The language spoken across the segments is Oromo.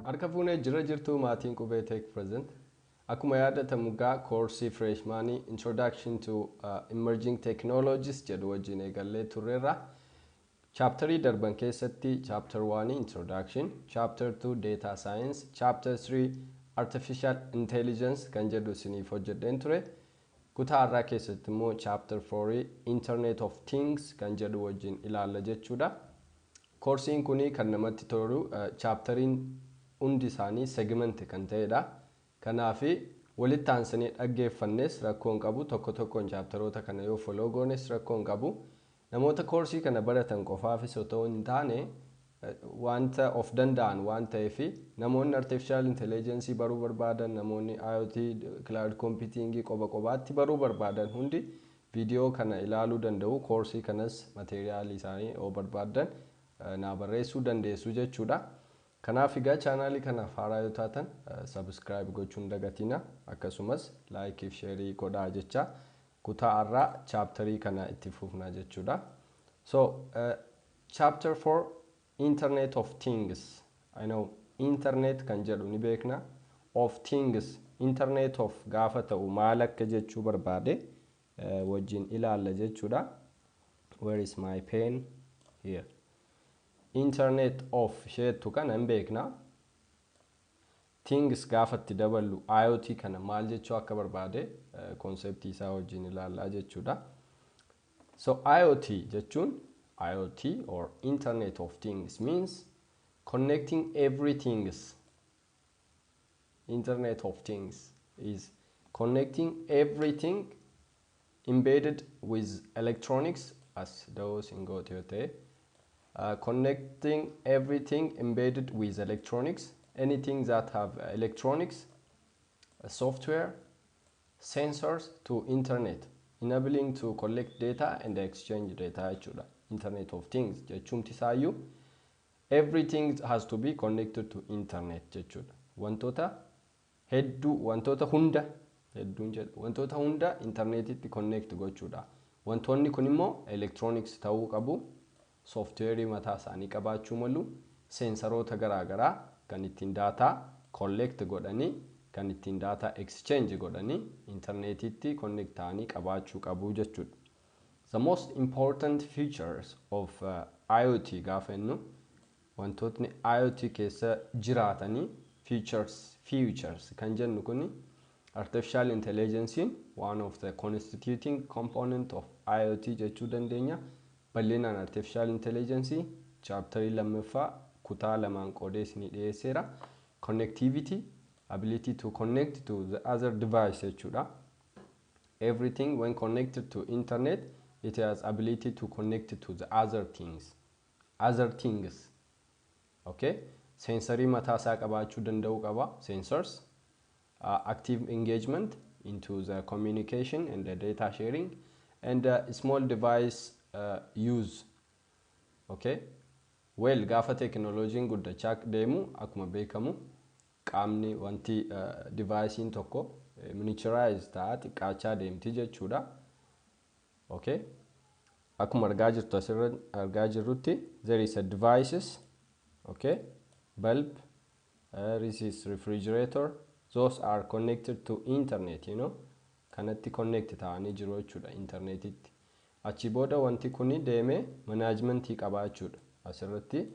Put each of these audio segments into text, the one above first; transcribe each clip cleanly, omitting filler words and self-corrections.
Harka fuunee jira jirtu maatiin Qubee Tech Present. Akkuma yaadatamu gaa koorsii freshmanii Introduction to Emerging Technologies jedhu wajjin eegallee turreerra. Chapterii darban keessatti chapter 1 Introduction, chapter 2 Data Science, chapter 3 Artificial Intelligence kan jedhu isiniif hojjedheen ture. Kutaa har'aa keessatti immoo chapter 4 Internet of Things kan jedhu wajjin ilaalla jechuudha. Koorsiin kun kan namatti tolu chapteriin hundi isaanii segment kan ta'edha. Kanaaf walitti aansanii dhaggeeffannes rakkoo hin qabu. Tokko tokkoon chapteroota kana yoo follow goones rakkoo hin qabu. Namoota koorsii kana baratan qofaafis otoo hin taane, wanta of danda'an waan ta'eef, namoonni artificial intelligence baruu barbaadan, namoonni IoT, cloud computing qoba qobaatti baruu barbaadan hundi viidiyoo kana ilaaluu danda'u. Koorsii kanas materialii isaanii yoo barbaadan naa barreessuu dandeessu jechuudha. Kanaaf egaa channelii kanaaf haaraa yoo taatan subscribe gochuun dagatina, akkasumas likeii fi shareii godhaa jecha kutaa har'aa chapterii kana itti fufna jechuudha. So chapter 4, Internet of Things. I know internet kan jedhu ni beekna. Of things, internet of gaafa ta'u maal akka jechuu barbaade wajjin ilaalla jechuudha. Where is my pen? Here. Internet of isheettu kana hin beekna. Things gaafa itti daballu IoT kana maal jechuu akka barbaade conceptii isaa wajjin ilaallaa jechuudha. So IoT jechuun, IoT or Internet of Things means connecting everything. Internet of Things is connecting everything embedded with electronics as those in goote yoo ta'e, connecting everything embedded with electronics, anything that have electronics, software, sensors to internet, enabling to collect data and exchange data jechuudha. Internet of Things jechuumti isaayyuu everything has to be connected to internet jechuudha. Wantoota hedduu, wantoota hunda, hedduun jedhu, wantoota hunda internetitti connect gochuudha. Wantoonni kun immoo electronics ta'uu qabu, softwareii mataa isaanii qabaachuu malu, sensoroota garaagaraa kan ittiin data collect godhanii, kan ittiin data exchange godhanii internetitti connect ta'anii qabaachuu qabu jechuudha. The most important features of IoT gaafa jennu, wantootni IoT keessa jiraatanii features kan jennu kuni, artificial intelligence one of the constituting component of IoT jechuu dandeenya. Bal'inaan artificial intelligence chapterii lammaffaa kutaa lamaan qoodee isinii dhiyeesseera. Connectivity, ability to connect to the other device jechuudha. Everything when connected to internet, it has ability to connect to the other things. Other things. Okay? Sensorii mataa isaa qabaachuu danda'uu qaba. Sensors. Active engagement into the communication and the data sharing and small device use. Okay? Well, gaafa teekinooloojiin guddachaa deemu, akkuma beekamu qaamni wanti deviceiin tokko miniaturize ta'a, xiqqaachaa deemti jechuudha. Okay? Akkuma argaa jirtu, asirra argaa jirrutti, there is a devices, okay? Bulb, this is refrigerator, those are connected to internet. Kanatti connect ta'anii jiru jechuudha internetitti. Achi booda wanti kuni deemee managementii qaba jechuudha. Asirratti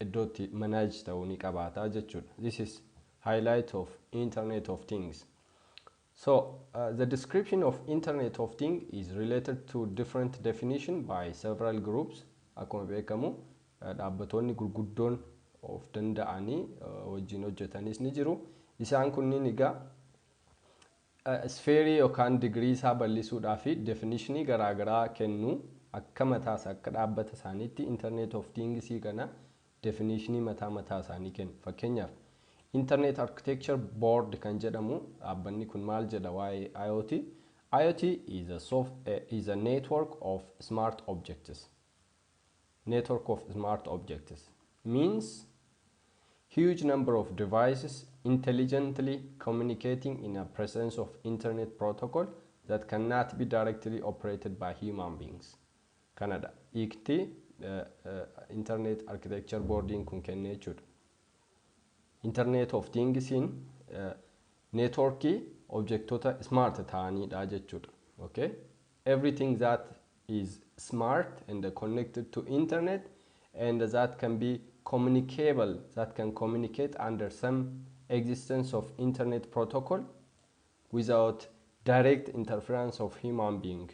iddootti manage ta'uu ni qabaata jechuudha. This is highlight of Internet of Things. So the description of Internet of Things is related to different definition by several groups. Akkuma beekamu dhaabbatoonni gurguddoon of danda'anii wajjin hojjetanis ni jiru. Isaan kunniin egaa sphereii yookaan degreeii isaa bal'isuudhaa fi definitionii garaagaraa kennu. Akka mataas akka dhaabbata isaaniitti Internet of Things kana definitionii mataa mataa isaanii kennu. Fakkeenyaaf, Internet Architecture Board kan jedhamu dhaabbanni kun maal jedha waa'ee IoT? IoT is a network of smart objects. Network of smart objects means huge number of devices intelligently communicating in a presence of internet protocol that cannot be directly operated by human beings. Kanadha. Hiikti internet architecture boardiin kun kenne jechuudha. Internet of Thingsiin networkii objectoota smart ta'anidha jechuudha. Okay? Everything that is smart and connected to internet and that can be communicable, that can communicate under some existence of internet protocol without direct interference of human being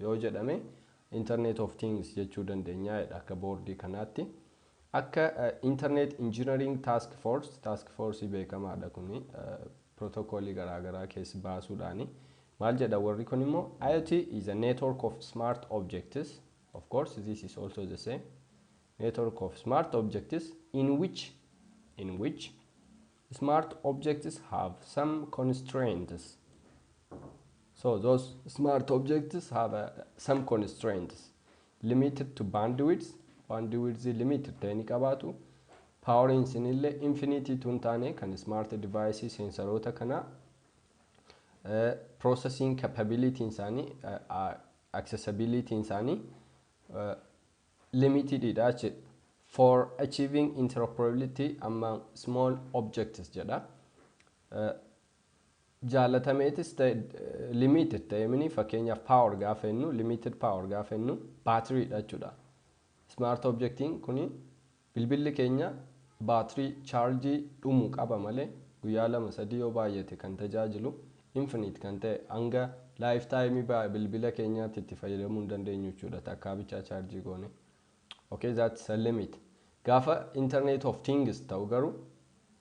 yoo jedhame Internet of Things jechuu dandeenya akka boordii kanaatti. Akka Internet Engineering Task Force, Task Force beekamaadha kuni, protokoolii garaagaraa keessa baasuudhaani. Maal jedha warri kun immoo? IoT is a network of smart objects. Of course, this is also the same. Network of smart objects in which smart objects have some constraints. So those smart objects have some constraints limited to bandwidth, bandwidth limited ta'e ni qabaatu. Poweriin isinillee infinity tun taane kan smart device sensoroota kana, processing capability isaanii, accessibility isaanii limited dha jechuudha. For achieving interoperability among small objects jedha. Jaalatameetis ta'e limited ta'e mini, fakkeenyaaf power gaafa jennu, limited power gaafa jennu baatiriidha jechuudha. Smart objectiin kuni bilbilli keenya baatirii chaarjii dhumu qaba malee guyyaa 2 3 yoo baay'ate kan tajaajilu, infinite kan ta'e hanga lifetime bilbila keenyaatti itti fayyadamuu hin dandeenyu jechuudha takkaa bichaa chaarjii goone. Okay, that's a limit. Gaafa Internet of Things ta'u garuu,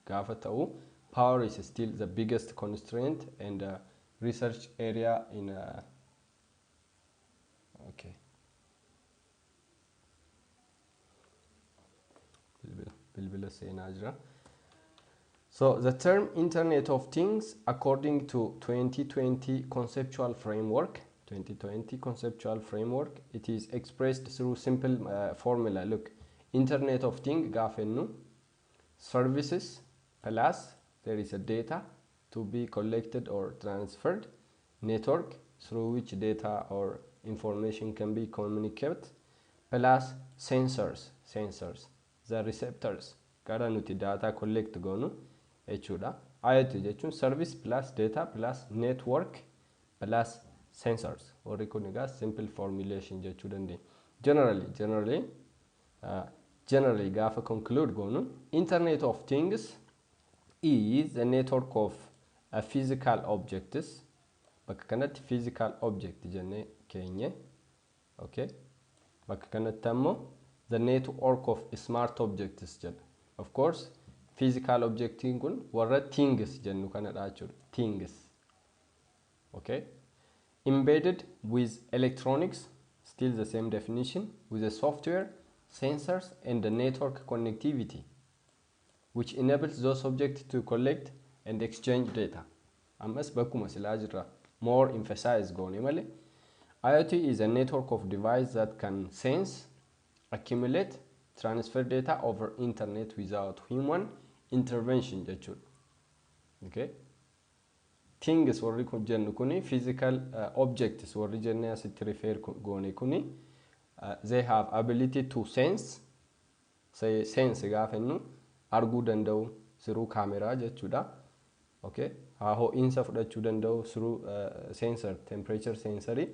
gaafa ta'u, power is still the biggest constraint and research area in okay, bilbila seenaa jira. So the term Internet of Things, according to 2020 conceptual framework, 2020 conceptual framework, it is expressed through simple formula. Look, Internet of Things gaafa jennu, services plus there is a data to be collected or transferred, network through which data or information can be communicated, plus sensors, the receptors gara nuti data collect goonu jechuudha. IoT jechuun service plus data plus network plus sensors. Warri kun egaa simple formulation jechuu dandeenya. Generally gaafa conclude goonu, Internet of Things is a network of physical objects. Bakka kanatti physical object jennee keenye. Okay. Bakka kanatti ammoo the network of smart objects jedha. Of course, physical objectiin kun warra things jennu kanadha jechuudha. Things. Okay. Embedded with electronics, still the same definition, with the software, sensors and the network connectivity, which enables those objects to collect and exchange data. Ammas bakkuma silaa jirra, more emphasize goone malee. IoT is a network of devices that can sense, accumulate, transfer data over internet without human intervention jechuudha. Okay? Things warri kun jennu kuni, physical objects warri jennee asitti refer goone kuni, they have ability to sense. Say, sense gaafa jennu arguu danda'u through kaameraa jechuudha. Okay? Haa ho'iinsa fudhachuu danda'u through sensor, temperature sensorii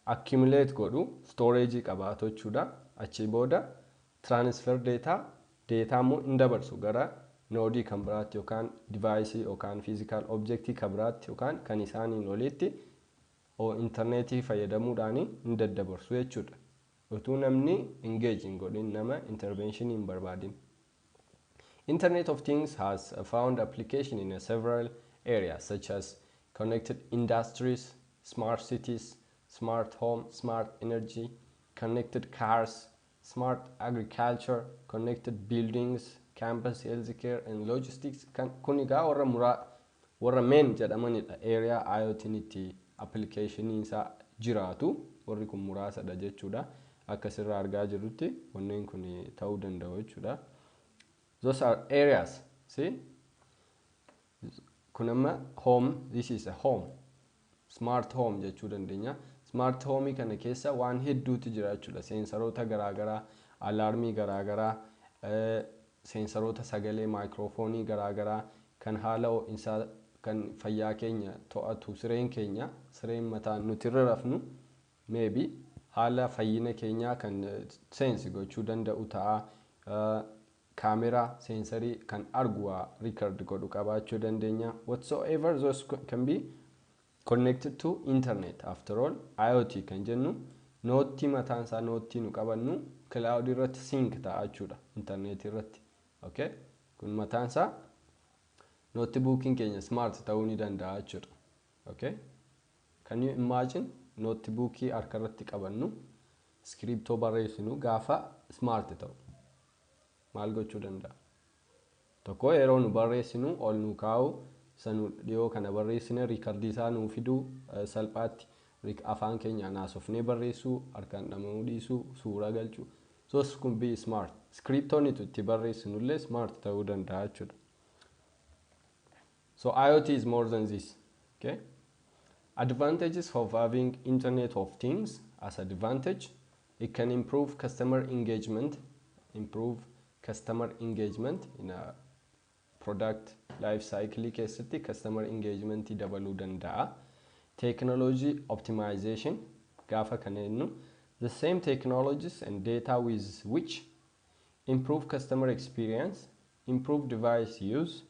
accumulate godhu, storage qabaatu jechuudha. Achi booda transfer data, data immoo hin dabarsu gara noodii kan biraatti yookaan device yookaan physical objectii kan biraatti yookaan kan isaaniin olitti intarneetii fayyadamuudhaan hin daddabarsu jechuudha. Utuu namni engage hin godhin, nama intervention hin barbaadin. Internet of Things has found application in several areas such as connected industries, smart cities, smart home, smart energy, connected cars, smart agriculture, connected buildings, campus healthcare and logistics. Kun egaa warra muraa warra main jedhamanidha. Area IoT'n itti application isaa jiraatu warri kun muraasadha jechuudha. Akka sirraa argaa jirrutti wanneen kun ta'uu danda'u jechuudha. Those are areas. See? Kun amma home, this is a home. Smart home jechuu dandeenya. Smart home kana keessa waan hedduutu jira jechuudha. Seensoroota garaagaraa, alarmii garaagaraa, seensoroota sagalee, maayikiroofoonii garaagaraa kan haala ho'iinsaa, kan fayyaa keenya to'atu, sireen keenya, sireen mataan nuti irra rafnu maybe haala fayyina keenyaa kan sense gochuu danda'u ta'a. Kaameraa sensorii kan argu waa record godhu qabaachuu dandeenya. Whatsoever, those can be connected to internet. After all, IoT kan jennu noottii mataan isaa, noottii nu qabannu cloud irratti sync ta'a jechuudha, internet irratti. Okay, kun mataan isaa notebookiin keenya smart ta'uu ni danda'a jechuudha. Okay, can you imagine notebookii harka irratti qabannu, iskiriptoo barreessinu gaafa smart ta'u maal gochuu danda'a? Tokko, yeroo nu barreessinu ol nu kaa'u, isa nu dhiyoo kana barreessine recordii isaa nuu fiduu, salphaatti afaan keenyaan haasofnee barreessuu, harkaan dhama'uu dhiisuu, suuraa galchuu. Those could be smart. Iskiriptoon itti barreessinullee smart ta'uu danda'a jechuudha. So IoT is more than this. Okay. Advantages of having Internet of Things: as advantage, it can improve customer engagement, improve customer engagement in a product life cycle keessatti customer engagement dabaluu danda'a. Technology optimization gaafa kana jennu, the same technologies and data with which improve customer experience, improve device use,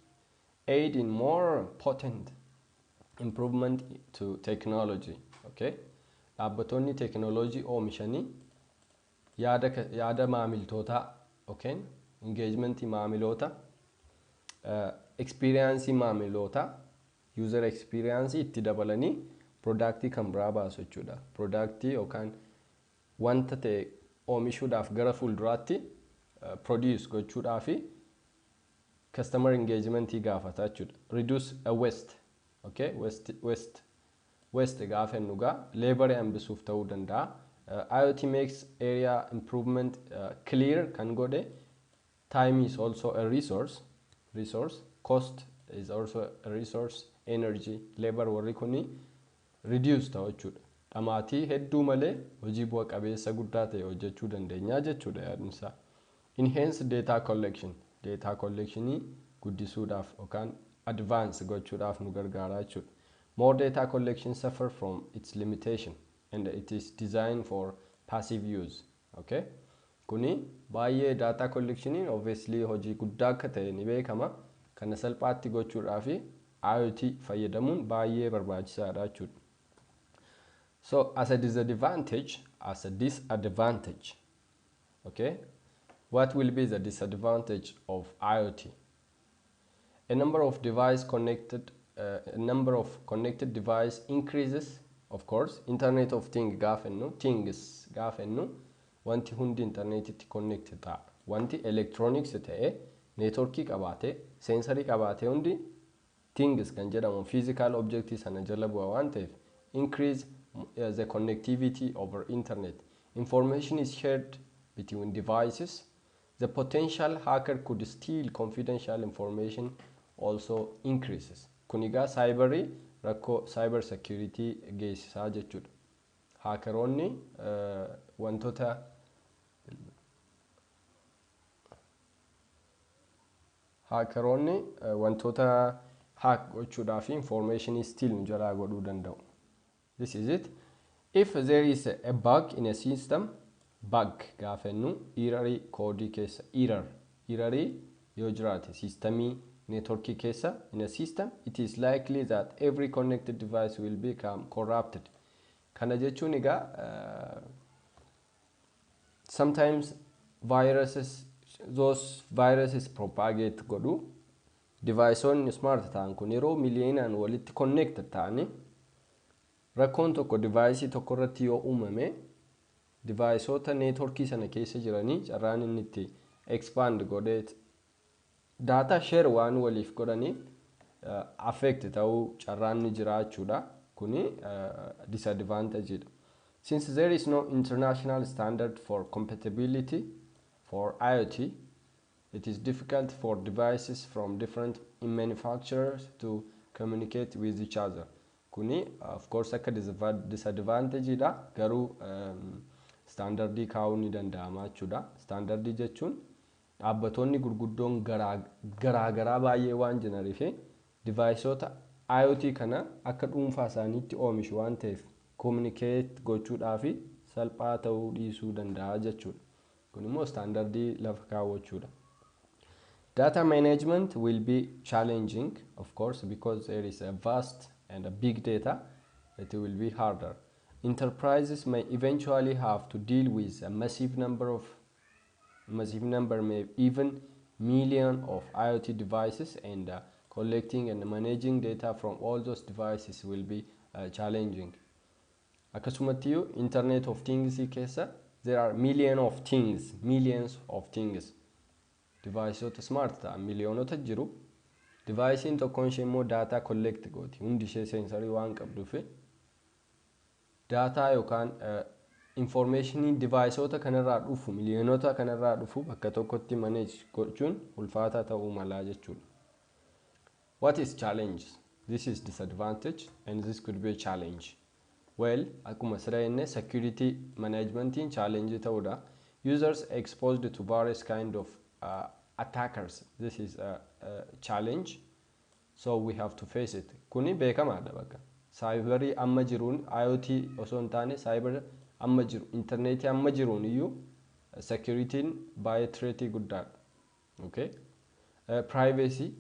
aid in more potent improvement to technology. Okay, dhaabbattoonni teknooloojii oomishanii yaada maamiltootaa, okay, engagementii maamiloota, experience maamilootaa, user experience itti dabalanii productii kan biraa baasu jechuudha. Productii yookaan wanta ta'e oomishuudhaaf gara fuulduraatti produce gochuudhaaf customer engagementii gaafata jechuudha. Reduce a waste. Okay, waste, waste, waste gaafa jennu gaa labour hambisuuf ta'uu danda'a. IoT makes area improvement clear kan godhe. Time is also a resource, cost is also a resource, energy, labor, warri kuni reduce ta'u jechuudha. Dhamaatii hedduu malee hojii bu'a qabeessa guddaa ta'e hojjechuu dandeenya jechuudha yaadni isaa. Enhance data collection, data collectionii guddisuudhaaf yookaan advance gochuudhaaf nu gargaara jechuudha. More data collection suffer from its limitation and it is designed for passive use. Okay? Kuni baay'ee data collectioniin obviously hojii guddaa akka ta'e ni beekama. Kana salphaatti gochuudhaaf IoT fayyadamuun baay'ee barbaachisaadha jechuudha. So as a disadvantage, okay, what will be the disadvantage of IoT? A number of connected device increases, of course. Internet of Things gaafa jennu, things gaafa jennu, wanti hundi internetitti connect ta'a. Wanti electronics ta'e, networkii qabaate, sensorii qabaate hundi things kan jedhamu physical object sana jala bu'a waan ta'eef, increase the connectivity over internet. Information is shared between devices. The potential hacker could steal confidential information also increases. Kun egaa cyberii rakkoo cyber security geessisaa jechuudha. Hackeroonni wantoota hackeroonni wantoota hack gochuudhaa fi information steal nu jalaa godhuu danda'u. This is it. If there is a bug in a system, bug gaafa jennu errorii koodii keessa errorii yoo jiraate systemii networkii keessa, in a system, it is likely that every connected device will become corrupted. Kana jechuun egaa sometimes viruses, those viruses propagate godhu. Deviceonni smart ta'an kun yeroo miliyoonaan walitti connect ta'anii, rakkoon tokko device tokko irratti yoo uumame, deviceota networkii sana keessa jiranii carraan inni itti expand godhee data share waan waliif godhaniif affect ta'uu carraan ni jira jechuudha. Kuni disadvantage dha. Since there is no international standard for compatibility for IoT, it is difficult for devices from different manufacturers to communicate with each other. Kuni of course akka disadvantageidha, garuu standardii kaa'uun ni danda'ama jechuudha. Standardii jechuun dhaabbatoonni gurguddoon garaa garaa baay'ee waan jiraniif, deviceoota IoT kana akka dhuunfaa isaaniitti oomishu waan ta'eef, communicate gochuudhaaf salphaa ta'uu dhiisuu danda'a jechuudha. Kun immoo standardii lafa kaawwachuudha. Data management will be challenging, of course, because there is a vast and a big data. It will be harder. Enterprises may eventually have to deal with a massive number, may even million of IoT devices, and collecting and managing data from all those devices will be challenging. Akkasumattiyyuu Internet of Things keessa there are million of things, millions of things. Deviceota smart ta'an miliyoonota jiru. Deviceiin tokkoon ishee immoo data collect gooti. Hundi ishee sensorii waan qabduuf, data yookaan informationii deviceoota kanarraa dhufu, miliyoonota kanarraa dhufu, bakka tokkotti manage gochuun ulfaataa ta'uu malaa jechuudha. What is challenge? This is disadvantage and this could be a challenge. Well, akkuma sira jenne, security managementiin challenge ta'uudha. Users exposed to various kind of attackers. This is a challenge. So we have to face it. Kuni beekamaadha bakka. Cyberii amma jiruun, IoT osoo hin taane cyber amma jiru, internetii amma jiruun iyyuu security'n baay'ee threatii guddaadha. Okay? Privacy,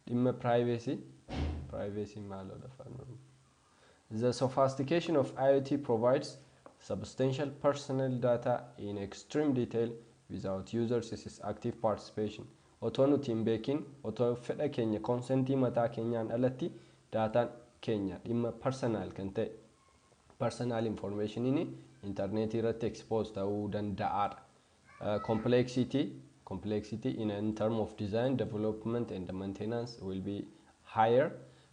dhimma privacy, privacy maaloodha Afaan Oromoo? The sophistication of IoT provides substantial personal data in extreme detail without users' active participation. Otoo nuti hin beekin, otoo fedha keenya, consentii mataa keenyaan alatti, dataan keenya dhimma personal kan ta'e, personal informationiin internetii irratti expose ta'uu danda'aadha. Complexity in term of design, development and maintenance will be higher.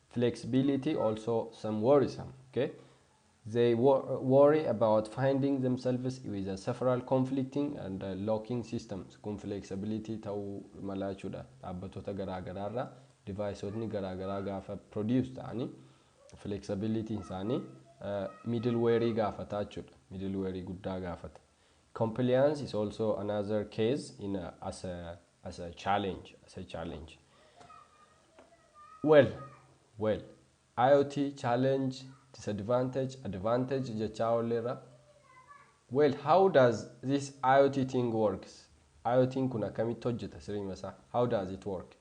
Flexibility also some worrisome. Okay, they worry about finding themselves with a several conflicting and locking systems. Kun flexibility ta'uu mala jechuudha. Dhaabbattoota garaagaraarra deviceotni garaagaraa gaafa produce ta'anii, flexibility isaanii middleware gaafata jechuudha. Middleware guddaa gaafata. Compliance is also another case in a, as a as a challenge as a challenge. Well, IoT challenge, disadvantage, advantage jechaa oolleerra. Well, how does this IoT thing works? IoT kun akkamitti hojjeta sirriima isaa? How does it work?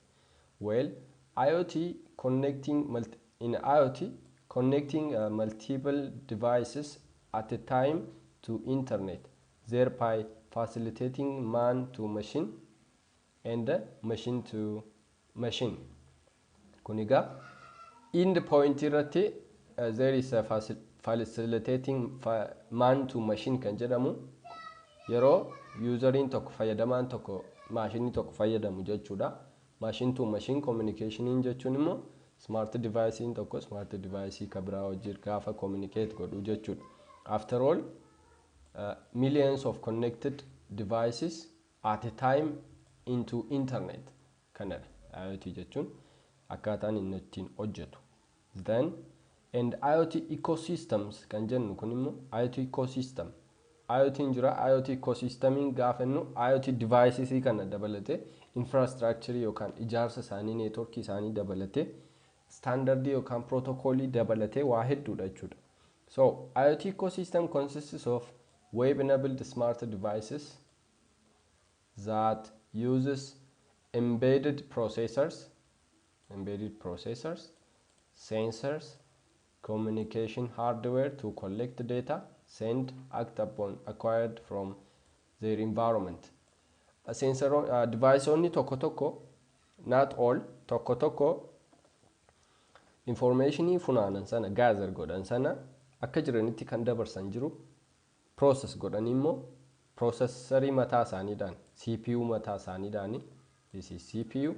Well, IoT connecting multi, in IoT connecting multiple devices at a time to internet, thereby facilitating man to machine and machine to machine. Kun egaa end point irratti there is a facilitating man to machine kan jedhamu yeroo useriin tokko, fayyadamaan tokko maashinii tokko fayyadamu jechuudha. Machine to machine communication jechuun immoo smart devicein tokko smart device ka biraa wajjin gaafa communicate godhu jechuudha. After all, millions of connected devices at a time into internet kanadha IoT jechuun akkaataan inni ittiin hojjetu. Then and IoT ecosystems kan jennu kun immoo IoT ecosystem, IoT jira. IoT ecosystemiin gaafa jennu IoT devices kana dabalatee, infrastructure yookaan ijaarsa isaanii, networkii isaanii dabalatee, standardii yookaan protocolii dabalatee waa hedduudha jechuudha. So IoT ecosystem consists of web enabled smart devices that uses embedded processors, sensors, communication hardware to collect data, send, act upon acquired from their environment. Sensor deviceonni tokko tokko, not all, tokko tokko informationii funaanan sana, gather godhan sana akka jiranitti kan dabarsan jiru. Process godhanii immoo processorii mataa isaaniidhaan, CPU mataa isaaniidhaan, this is CPU,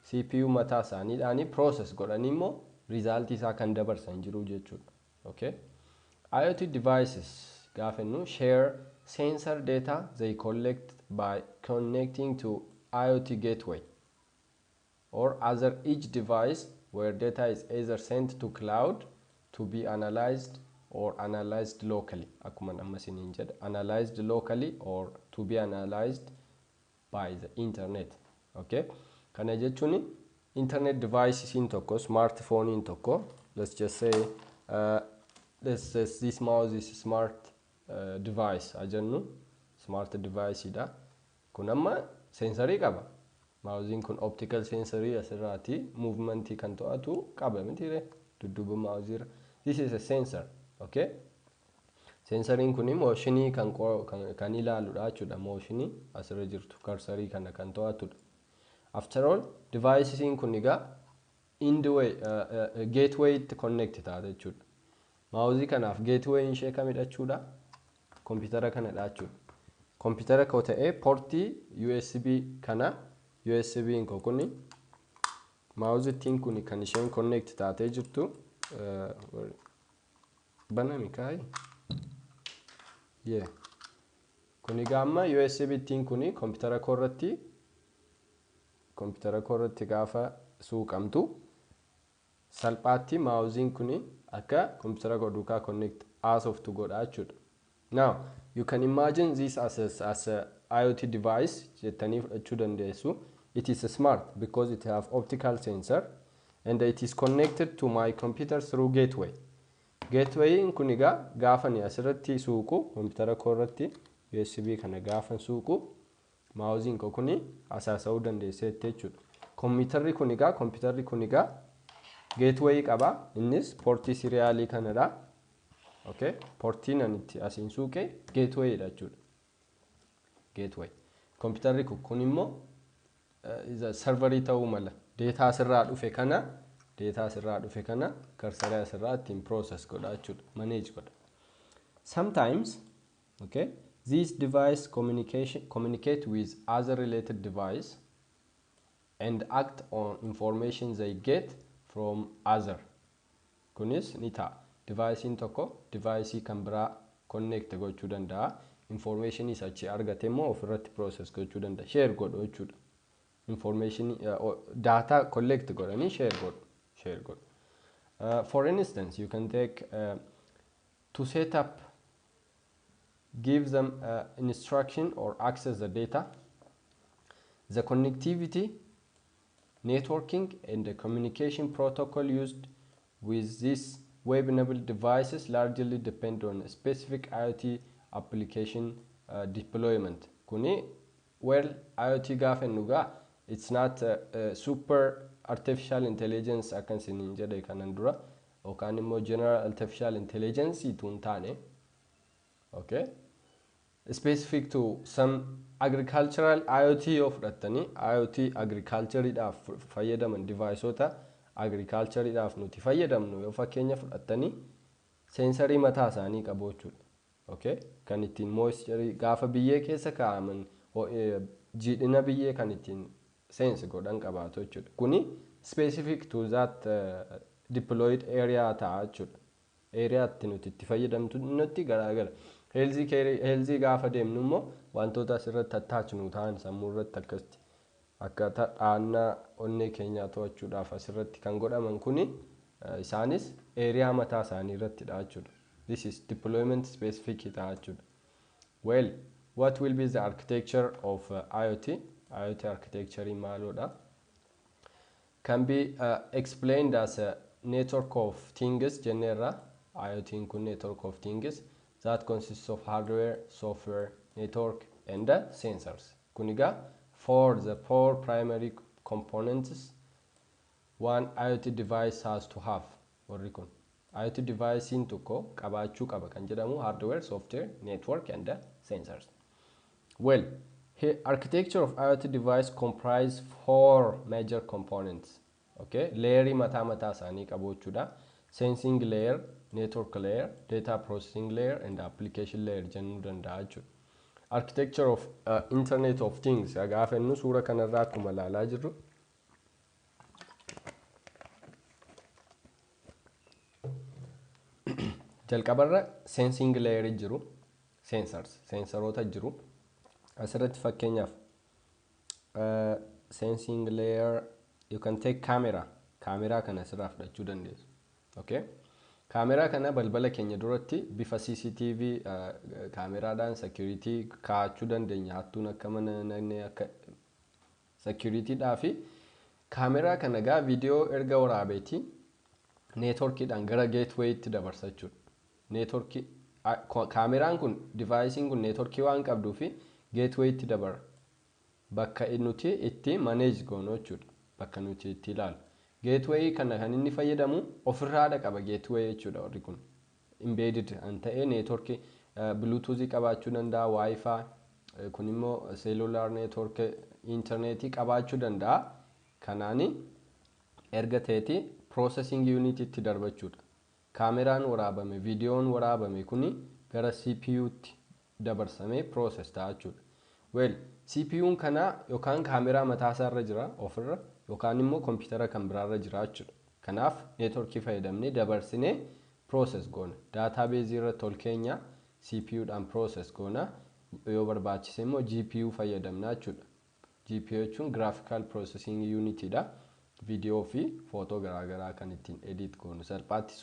CPU mataa isaaniidhaan process godhanii immoo result isaa kan dabarsan jiru jechuudha. Okay? IoT devices gaafa jennu share sensor data they collect by connecting to IoT gateway or other edge device where data is either sent to cloud to to be analyzed or analyzed locally. Akkuma amma isiniin jedhe, analyzed locally or to be analyzed by the internet. Okay? Kana jechuun internet device tokko, smartphone tokko, let's just say let's say this mouse is smart device ajennu, smart device dha. Kun amma sensorii qaba. Mouseiin kun optical sensorii asirraati movementii kan to'atu qaba mitiire dudduuba mouseirra. This is a sensor. Okay? Sensoriin kun motionii kan ilaaludha jechuudha. Motionii asirra jirtu cursorii kana kan to'atudha. After all, devicesiin kun egaa in the way gateway itti connect taata jechuudha. Mouseii kanaaf gateway ishee kamidha jechuudha? Kompiitara kanadha jechuudha. Kompiitara koo ta'ee portii USB kana, USB koo kuni, mouseittiin kun kan isheen connect taatee jirtu banami kaayi. Yeah. Kun egaa amma USB ittiin kuni kompiitara koo irratti gaafa suuqamtu salphaatti mouseiin kuni akka kompiitara koo duukaa connect haasoftu godha jechuudha. Now, you can imagine this as a IoT device jettanii fudhachuu dandeessu. It is smart because it have optical sensor and it is connected to my computer through gateway. Gateway kun egaa gaafa ni asirratti suuqu, kompiitara koo irratti USB kana gaafa suuqu, mouseiin koo kuni hasaasa'uu dandeesseetti jechuudha. Kompiitarri kun egaa gateway qaba. Innis portii serialii kanadha. Okay? Portiin ani itti asiin suuqe gateway dha jechuudha. Gateway. Kompiitarri kun immoo serverii ta'uu mala. Data asirraa dhufe kana cursorii asirraa ittiin process godha jechuudha. Manage godha. Sometimes, okay, this device communication communicate with other related device and act on information they get from other. Kunis ni ta'a. Devicein tokko deviceii kan biraa connect gochuu danda'a. Information isa achi argate immoo ofirratti process gochuu danda'a. Share godhu jechuudha. Information, data collect godhanii share godhu. Share godhu. For instance, you can take to set up, give them instruction or access the data, the connectivity, networking, and the communication protocol used with these web-enabled devices largely depend on specific IoT application deployment. Kuni, well, IoT gaafa jennu gaa it's not super artificial intelligence akkan isiniin jedhe kanan dura, yookaan immoo general artificial intelligence tun taane, okay, specific to some agricultural IoT yoo fudhattanii, IoT agricultureidhaaf fayyadaman, deviceota agricultureidhaaf nuti fayyadamnu yoo fakkeenya fudhattanii, sensorii mataa isaanii qabu jechuudha. Okay? Kan ittiin moisture gaafa biyyee keessa kaa'aman jiidhina biyyee kan ittiin sense godhan qabaatu jechuudha. Kuni specific to that deployed area ta'a jechuudha. Area itti nuti itti fayyadamtu nutti garaagara. Healthii gaafa deemnu immoo wantoota asirratti attach nu ta'an, sammuu irratti akkasitti akkaataa dhaannaa onnee keenyaa to'achuudhaaf asirratti kan godhaman kuni isaanis area mataa isaanii irrattidha jechuudha. This is deployment specific ta'a jechuudha. Well, what will be the architecture of IoT? IoT architecture maaloodha? Can be explained as a network of things jenneerra. IoT kun network of things that consists of hardware, software, network and sensors. Kun egaa for the four primary components one IoT device has to have, warri kun. IoT devicein tokko qabaachuu qaba kan jedhamu hardware, software, network and sensors. Well, here architecture of IoT device comprise four major components. Okay, layerii mataa mataa isaanii qabu jechuudha. Sensing layer, network layer, data processing layer and application layer jennuu danda'a jechuudha. Architecture of Internet of Things gaafa jennu, suura kanarraa akkuma ilaalaa jirru, jalqabarra sensing layer jiru, sensors, sensoroota jiru. Asirratti fakkeenyaaf sensing layer, you can take camera, kaameraa kana asirraa fudhachuu dandeessu. Okay, Kaameraa kana balbala keenya duratti bifa CCTV kaameraadhaan security kaa'achuu dandeenya. Hattuun akka mana namni akka securityidhaa fi kaameraa kana gaa viidiyoo erga waraabeeti networkiidhaan gara gatewaytti dabarsa jechuudha. Networkii kaameraan kun, deviceiin kun networkii waan qabduu fi gatewaytti dabara. Bakka nuti itti manage goonu jechuudha. Bakka nuti itti ilaalu. Gateway kana kan inni fayyadamu ofirraadha qaba gateway jechuudha warri kun. Embedded kan ta'e networkii bluetoothii qabaachuu danda'a, wifi, kun immoo cellular network, internetii qabaachuu danda'a. Kanaani erga ta'eeti processing unit itti darbachuudha. Kaameraan waraabame, viidiyoon waraabame kuni gara CPUtti dabarsamee process ta'a jechuudha. Well, CPU'n kana yookaan kaameraa mataasaa irra jira ofirra yookaan immoo kompiitara kan biraarra jira jechuudha. Kanaaf networkii fayyadamnee dabarsinee process goona. Databaseii irratti ol keenya CPUdhaan process goona. Yoo barbaachise immoo GPU fayyadamna jechuudha. GPU jechuun Graphical Processing Unitidha. Viidiyoo fi footoo garaagaraa kan ittiin edit goonu salphaatti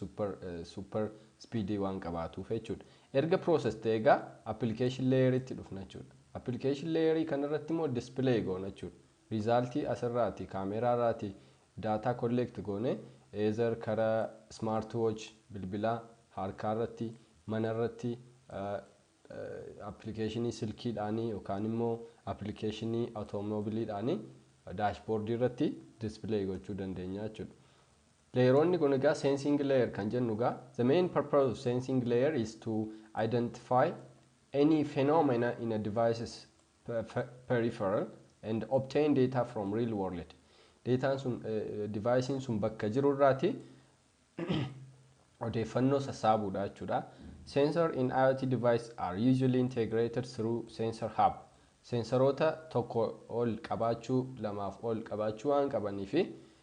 super speedii waan qabaatuuf jechuudha. Erga process ta'e egaa application layeritti dhufna jechuudha. Application layerii kanarratti immoo display goona jechuudha. Resultii asirraati kaameraarraati data collect goone either karaa smart watch, bilbilaa harkaarratti, manarratti, applicationii silkiidhaanii yookaan immoo applicationii automobileiidhaanii dashboardii irratti display gochuu dandeenya jechuudha. Layeroonni kun egaa sensing layer kan jennu egaa the main purpose of sensing layer is to identify any phenomena in a device's peripheral and obtain data from real world. Dataan sun, deviceiin sun bakka jiru irraati odeeffannoo sassaabuudha jechuudha. Sensor in IoT device are usually integrated through sensor hub. Sensoroota tokko ol qabaachuu, lamaaf ol qabaachuu waan qabanii fi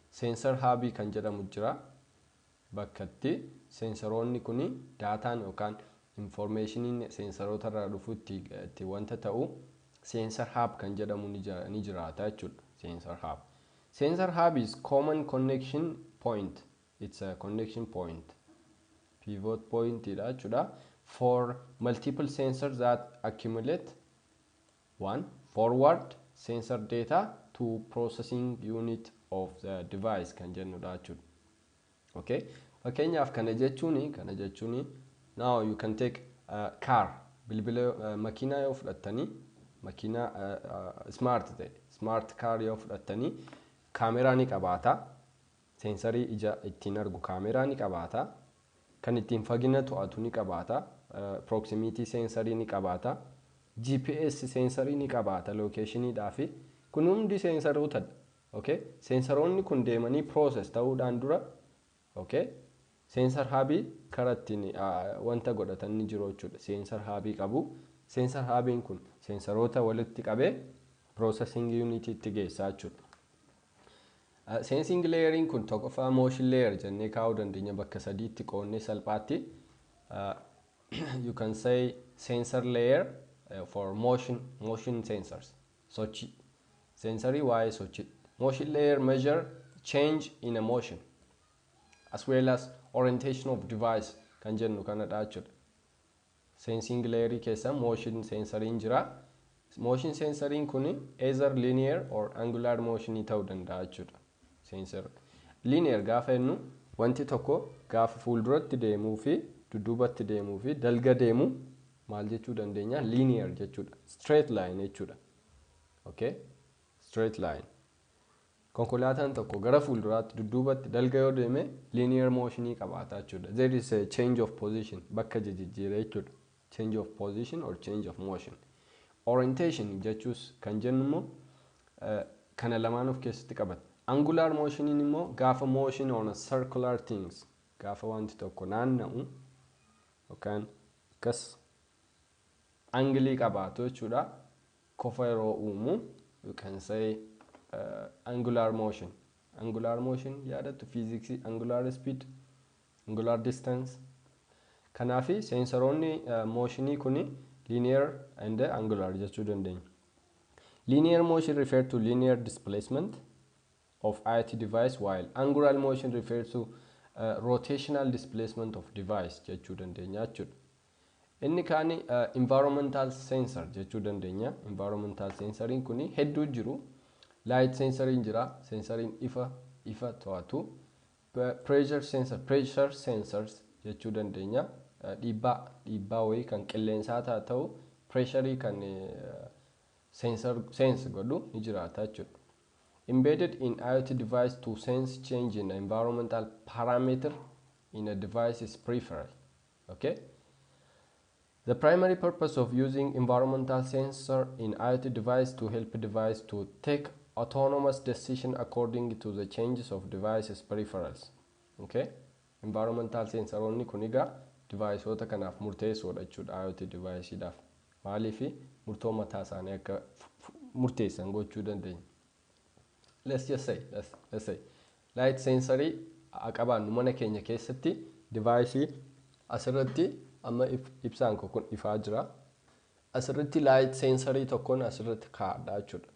sensor hubii kan jedhamu jira. Bakka itti sensoroonni kun dataan yookaan informationiin sensoroota irraa dhufu itti wanta ta'u sensor hub kan jedhamu ni jiraata jechuudha. Sensor hub. Sensor hub is common connection point. It's a connection point. Pivot point dha jechuudha. For multiple sensors that accumulate one forward sensor data to processing unit of the device kan jennudha jechuudha. Okay? Fakkeenyaaf kana jechuuni now you can take a car, bilbila, makiinaa yoo fudhattanii, makiinaa smart ta'e, smart car yoo fudhattanii, kaameraa ni qabaata. Sensorii ija ittiin argu kaameraa ni qabaata. Kan ittiin fagina to'atu ni qabaata. Proximity sensorii ni qabaata. GPS sensorii ni qabaata locationiidhaa fi kun hundi sensorootadha. Okay? Sensoroonni kun deemanii process ta'uudhaan dura, okay? Sensor hubii karaa ittiin wanta godhatan ni jiru jechuudha. Sensor hubii qabu. Sensor hubiin kun sensoroota walitti qabee processing unit itti geessaa jechuudha. Sensing layeriin kun tokkoffaa motion layer jennee kaa'uu dandeenya bakka sadiitti qoonnee salphaatti. You can say sensor layer for motion sensors, sochii, sensorii waa'ee sochii. Motion layer measure change in a motion as well as orientation of device kan jennu kanadha jechuudha. Sensing layerii keessa motion sensoriin jira. Motion sensoriin kun either linear or angular motion ta'uu danda'a jechuudha. Sensor linear gaafa jennu wanti tokko gaafa fuulduratti deemuu fi dudduubatti deemuu fi dalga deemu maal jechuu dandeenya? Linear jechuudha. Straight line jechuudha. Okay, straight line. Konkolaataan tokko gara fuulduraatti, dudduubatti, dalga yoo deeme linear motionii qabaata jechuudha. There is a change of position, bakka jijjiira jechuudha. Change of position or change of motion. Orientation jechuus kan jennu immoo kana lamaan of keessatti qabata. Angular motioniin immoo gaafa motion on a circular things, gaafa wanti tokko naanna'u yookaan akkas angleii qabaatu jechuudha. Kofa yeroo uumu you can say angular motion. Angular motion yaadattu fiiziksii, angular speed, angular distance. Kanaafi sensoroonni motionii kuni linear and angular jechuu dandeenya. Linear motion refer to linear displacement of IoT device, while angular motion refers to Rotational displacement of device jechuu dandeenya jechuudha. Inni kaani environmental sensor jechuu dandeenya. Environmental sensoriin kuni hedduu jiru. Light sensoriin jira, sensoriin ifa to'atu. Pressure sensor, pressure sensors jechuu dandeenya. Dhiibbaa wayii kan qilleensaa haa ta'u, pressurii kan sensor sense godhu ni jiraata jechuudha. Embedded in IoT device to sense change in environmental parameter in a device is peripheral. Okay? The primary purpose of using environmental sensor in IoT device to help device to take autonomous decision according to the changes of device's peripherals. Okay? Environmental sensoroonni kun egaa deviceoota kanaaf murteessoodha jechuudha IoT deviceidhaaf. Maaliif murtoo mataa isaanii akka murteessan gochuu dandeenya. Let's just say, let's say light sensorii qabaannu mana keenya keessatti, device asirratti amma ibsaan koo kun ifaa jira. Asirratti light sensorii tokkoon asirratti kaa'adha jechuudha.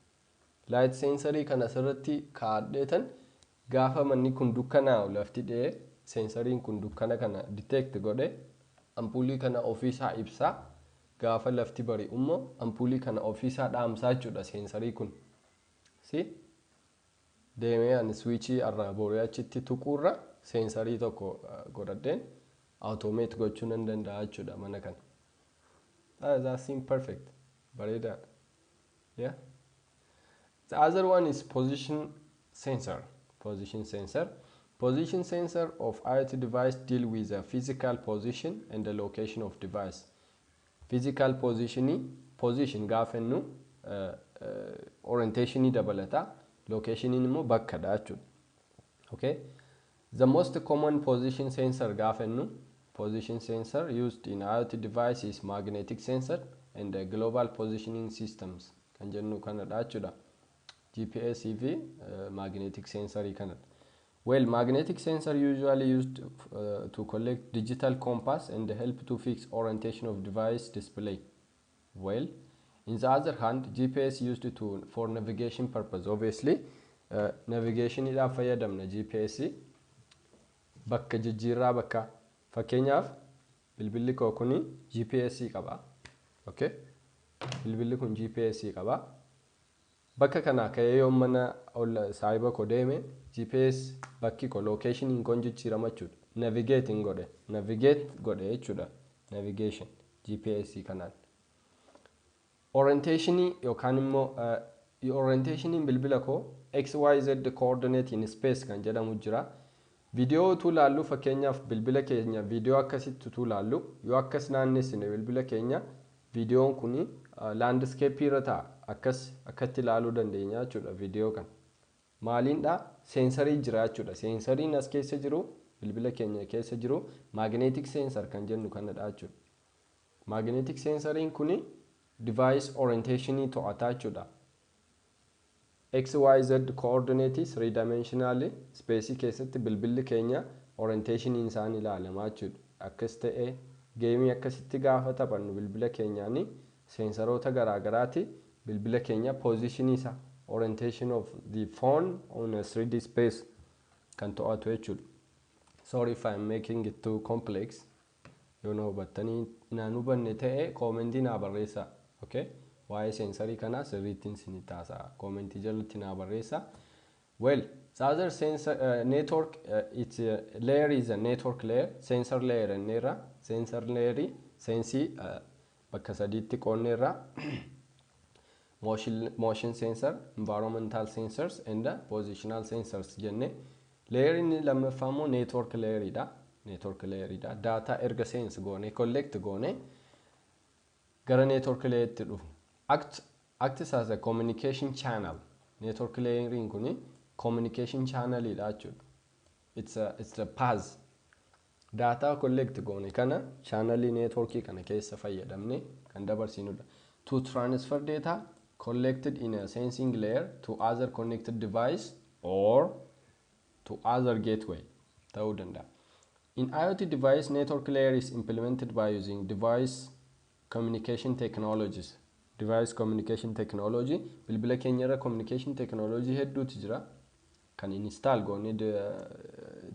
Light sensorii kan asirratti kaa'adheetan gaafa manni kun dukkanaa'u, lafti dhi'ee, sensoriin kun dukkana kana detect godhe ampuulii kana ofiisaa ibsaa, gaafa lafti bari'u immoo ampuulii kana ofiisaa dhaamsaa jechuudha sensorii kun. Si deemee ani switchii irraa boree achitti tuquurra sensorii tokko godhadheen automate gochuu nan danda'a jechuudha mana kana. That seems perfect. Bareedaadha. Yeah. The other one is position sensor. Position sensor. Position sensor of IoT device deal with the physical position and the location of device. Physical positioning, position gaafa jennu orientationii dabalata. Locationiin immoo bakkadha jechuudha. Okay. The most common position sensor gaafa jennu, position sensor used in IoT device is magnetic sensor and the global positioning systems kan jennu kanadha jechuudha. GPS fi magnetic sensorii kanadha. Well, magnetic sensor usually used to collect digital compass and help to fix orientation of device display. Well, in the other hand, GPS used to for navigation purpose. Obviously, navigation idhaaf fayyadamna GPS, bakka jijjiirraa bakka. Fakkeenyaaf, bilbilli koo kuni GPS qaba. Okay? Bilbilli kun GPS qaba. Bakka kanaa ka'ee yoo mana saayiba koo deeme, GPS bakki koo locationiin koon jijjiirama jechuudha. Navigate hin godhe. Navigate godhe jechuudha. Navigation GPS kanaan. Orientationii yookaan immoo orientationiin bilbila koo XYZ coordinate in space kan jedhamu jira. Viidiyoo utuu laallu, fakkeenyaaf bilbila keenya viidiyoo akkasitti utuu laallu, yoo akkas naannessine bilbila keenya, viidiyoon kun landscape irra ta'a, akkas akkatti ilaaluu dandeenya jechuudha viidiyoo kana. Maaliindha? Sensorii jira jechuudha. Sensoriin as keessa jiru, bilbila keenya keessa jiru, magnetic sensor kan jennu kanadha jechuudha. Magnetic sensoriin kuni device orientationii to'ataa jechuudha. XYZ coordinate 3 dimensional space keessatti bilbilli keenya orientationiin isaan ilaalamaa jechuudha. Akkas ta'ee gameii akkasitti gaafa taphannu, bilbila keenyaani sensoroota garaagaraati bilbila keenya positionii isaa, orientation of the phone on a 3D space kan to'atu jechuudha. Sorry if I'm making it too complex. Yoo na hubattanii naan hubanne ta'e commentii naa barreessaa. Okay? Waa'ee sensorii kanaa sirriittiin isin taasisaa. Commentii jalatti naa barreessaa. Well, the other sensor network it's a layer is a network layer, sensor layer inneerra, sensor layer sensii bakka sadiitti qoonneerra: motion sensor, environmental sensors and positional sensors jenne. Layer inni lammaffaa immoo network layeridha. Network layeridha. Data erga sense goone, collect goone, gara network layeritti dhufu. Acts as a communication channel. Network layeriin kuni communication channelidha jechuudha. It's a path. Data collect goone kana channelii networkii kana keessa fayyadamne kan dabarsinudha. To transfer data collected in a sensing layer to other connected device or to other gateway ta'uu danda'a. In IoT device, network layer is implemented by using device communication technologies. Device communication technology, bilbila keenya irra communication technology hedduutu jira. Kan install goone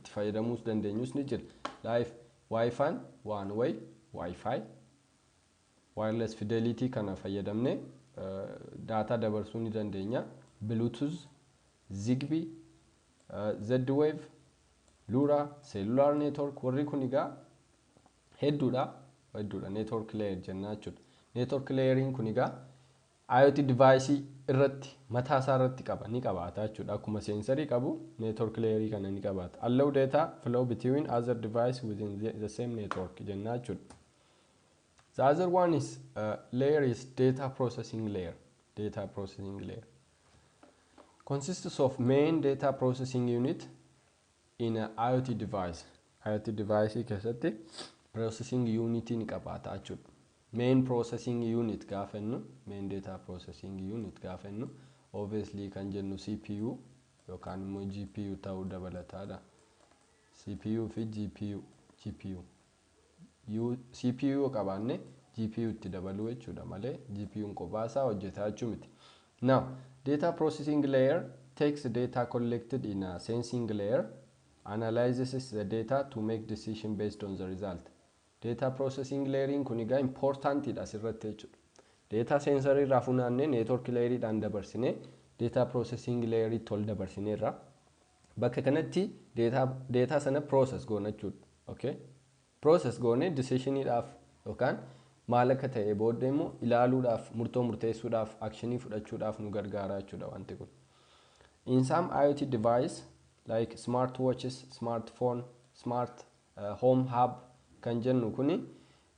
itti fayyadamuus dandeenyus ni jira. Like Wi-Fi, one way Wi-Fi, wireless fidelity kana fayyadamne data dabarsuu ni dandeenya. Bluetooth, Zigbee, Z-Wave, LoRa, cellular network, warri kun egaa hedduudha network layer jennaa jechuudha. Network layeriin kun egaa IoT device irratti mataa isaa irratti qaba ni qabaata jechuudha. Akkuma sensorii qabu network layerii kana ni qabaata. Allow data flow between other device within the same network jennaa jechuudha. The other one is layer is data processing layer. Data processing layer consists of main data processing unit in a IoT device. IoT device keessatti processing unit ni qabaata jechuudha. Main processing unit gaafa jennu, main data processing unit gaafa jennu, obviously kan jennu CPU yookaan immoo GPU ta'uu dabalataadha. CPU fi GPU, GPU. U, CPU yoo qabaanne GPU itti dabaluu jechuudha malee GPU'n kophaa isaa hojjetaa jechuu miti. Now, data processing layer takes data collected in a sensing layer, analyzes the data to make decision based on the result. Data processing layeriin kun egaa importantidha asirratti jechuudha. Data sensor irraa funaannee network layeriidhaan dabarsinee data processing layeriitti ol dabarsineerra. Bakka kanatti data sana process goona jechuudha. Okay? Process goonee decisioniidhaaf yookaan maal akka ta'e booddee immoo ilaaluudhaaf, murtoo murteessuudhaaf, actionii fudhachuudhaaf nu gargaara jechuudha wanti kun. In some IoT device like smartwatches, smartphone, smart home hub kan jennu kuni,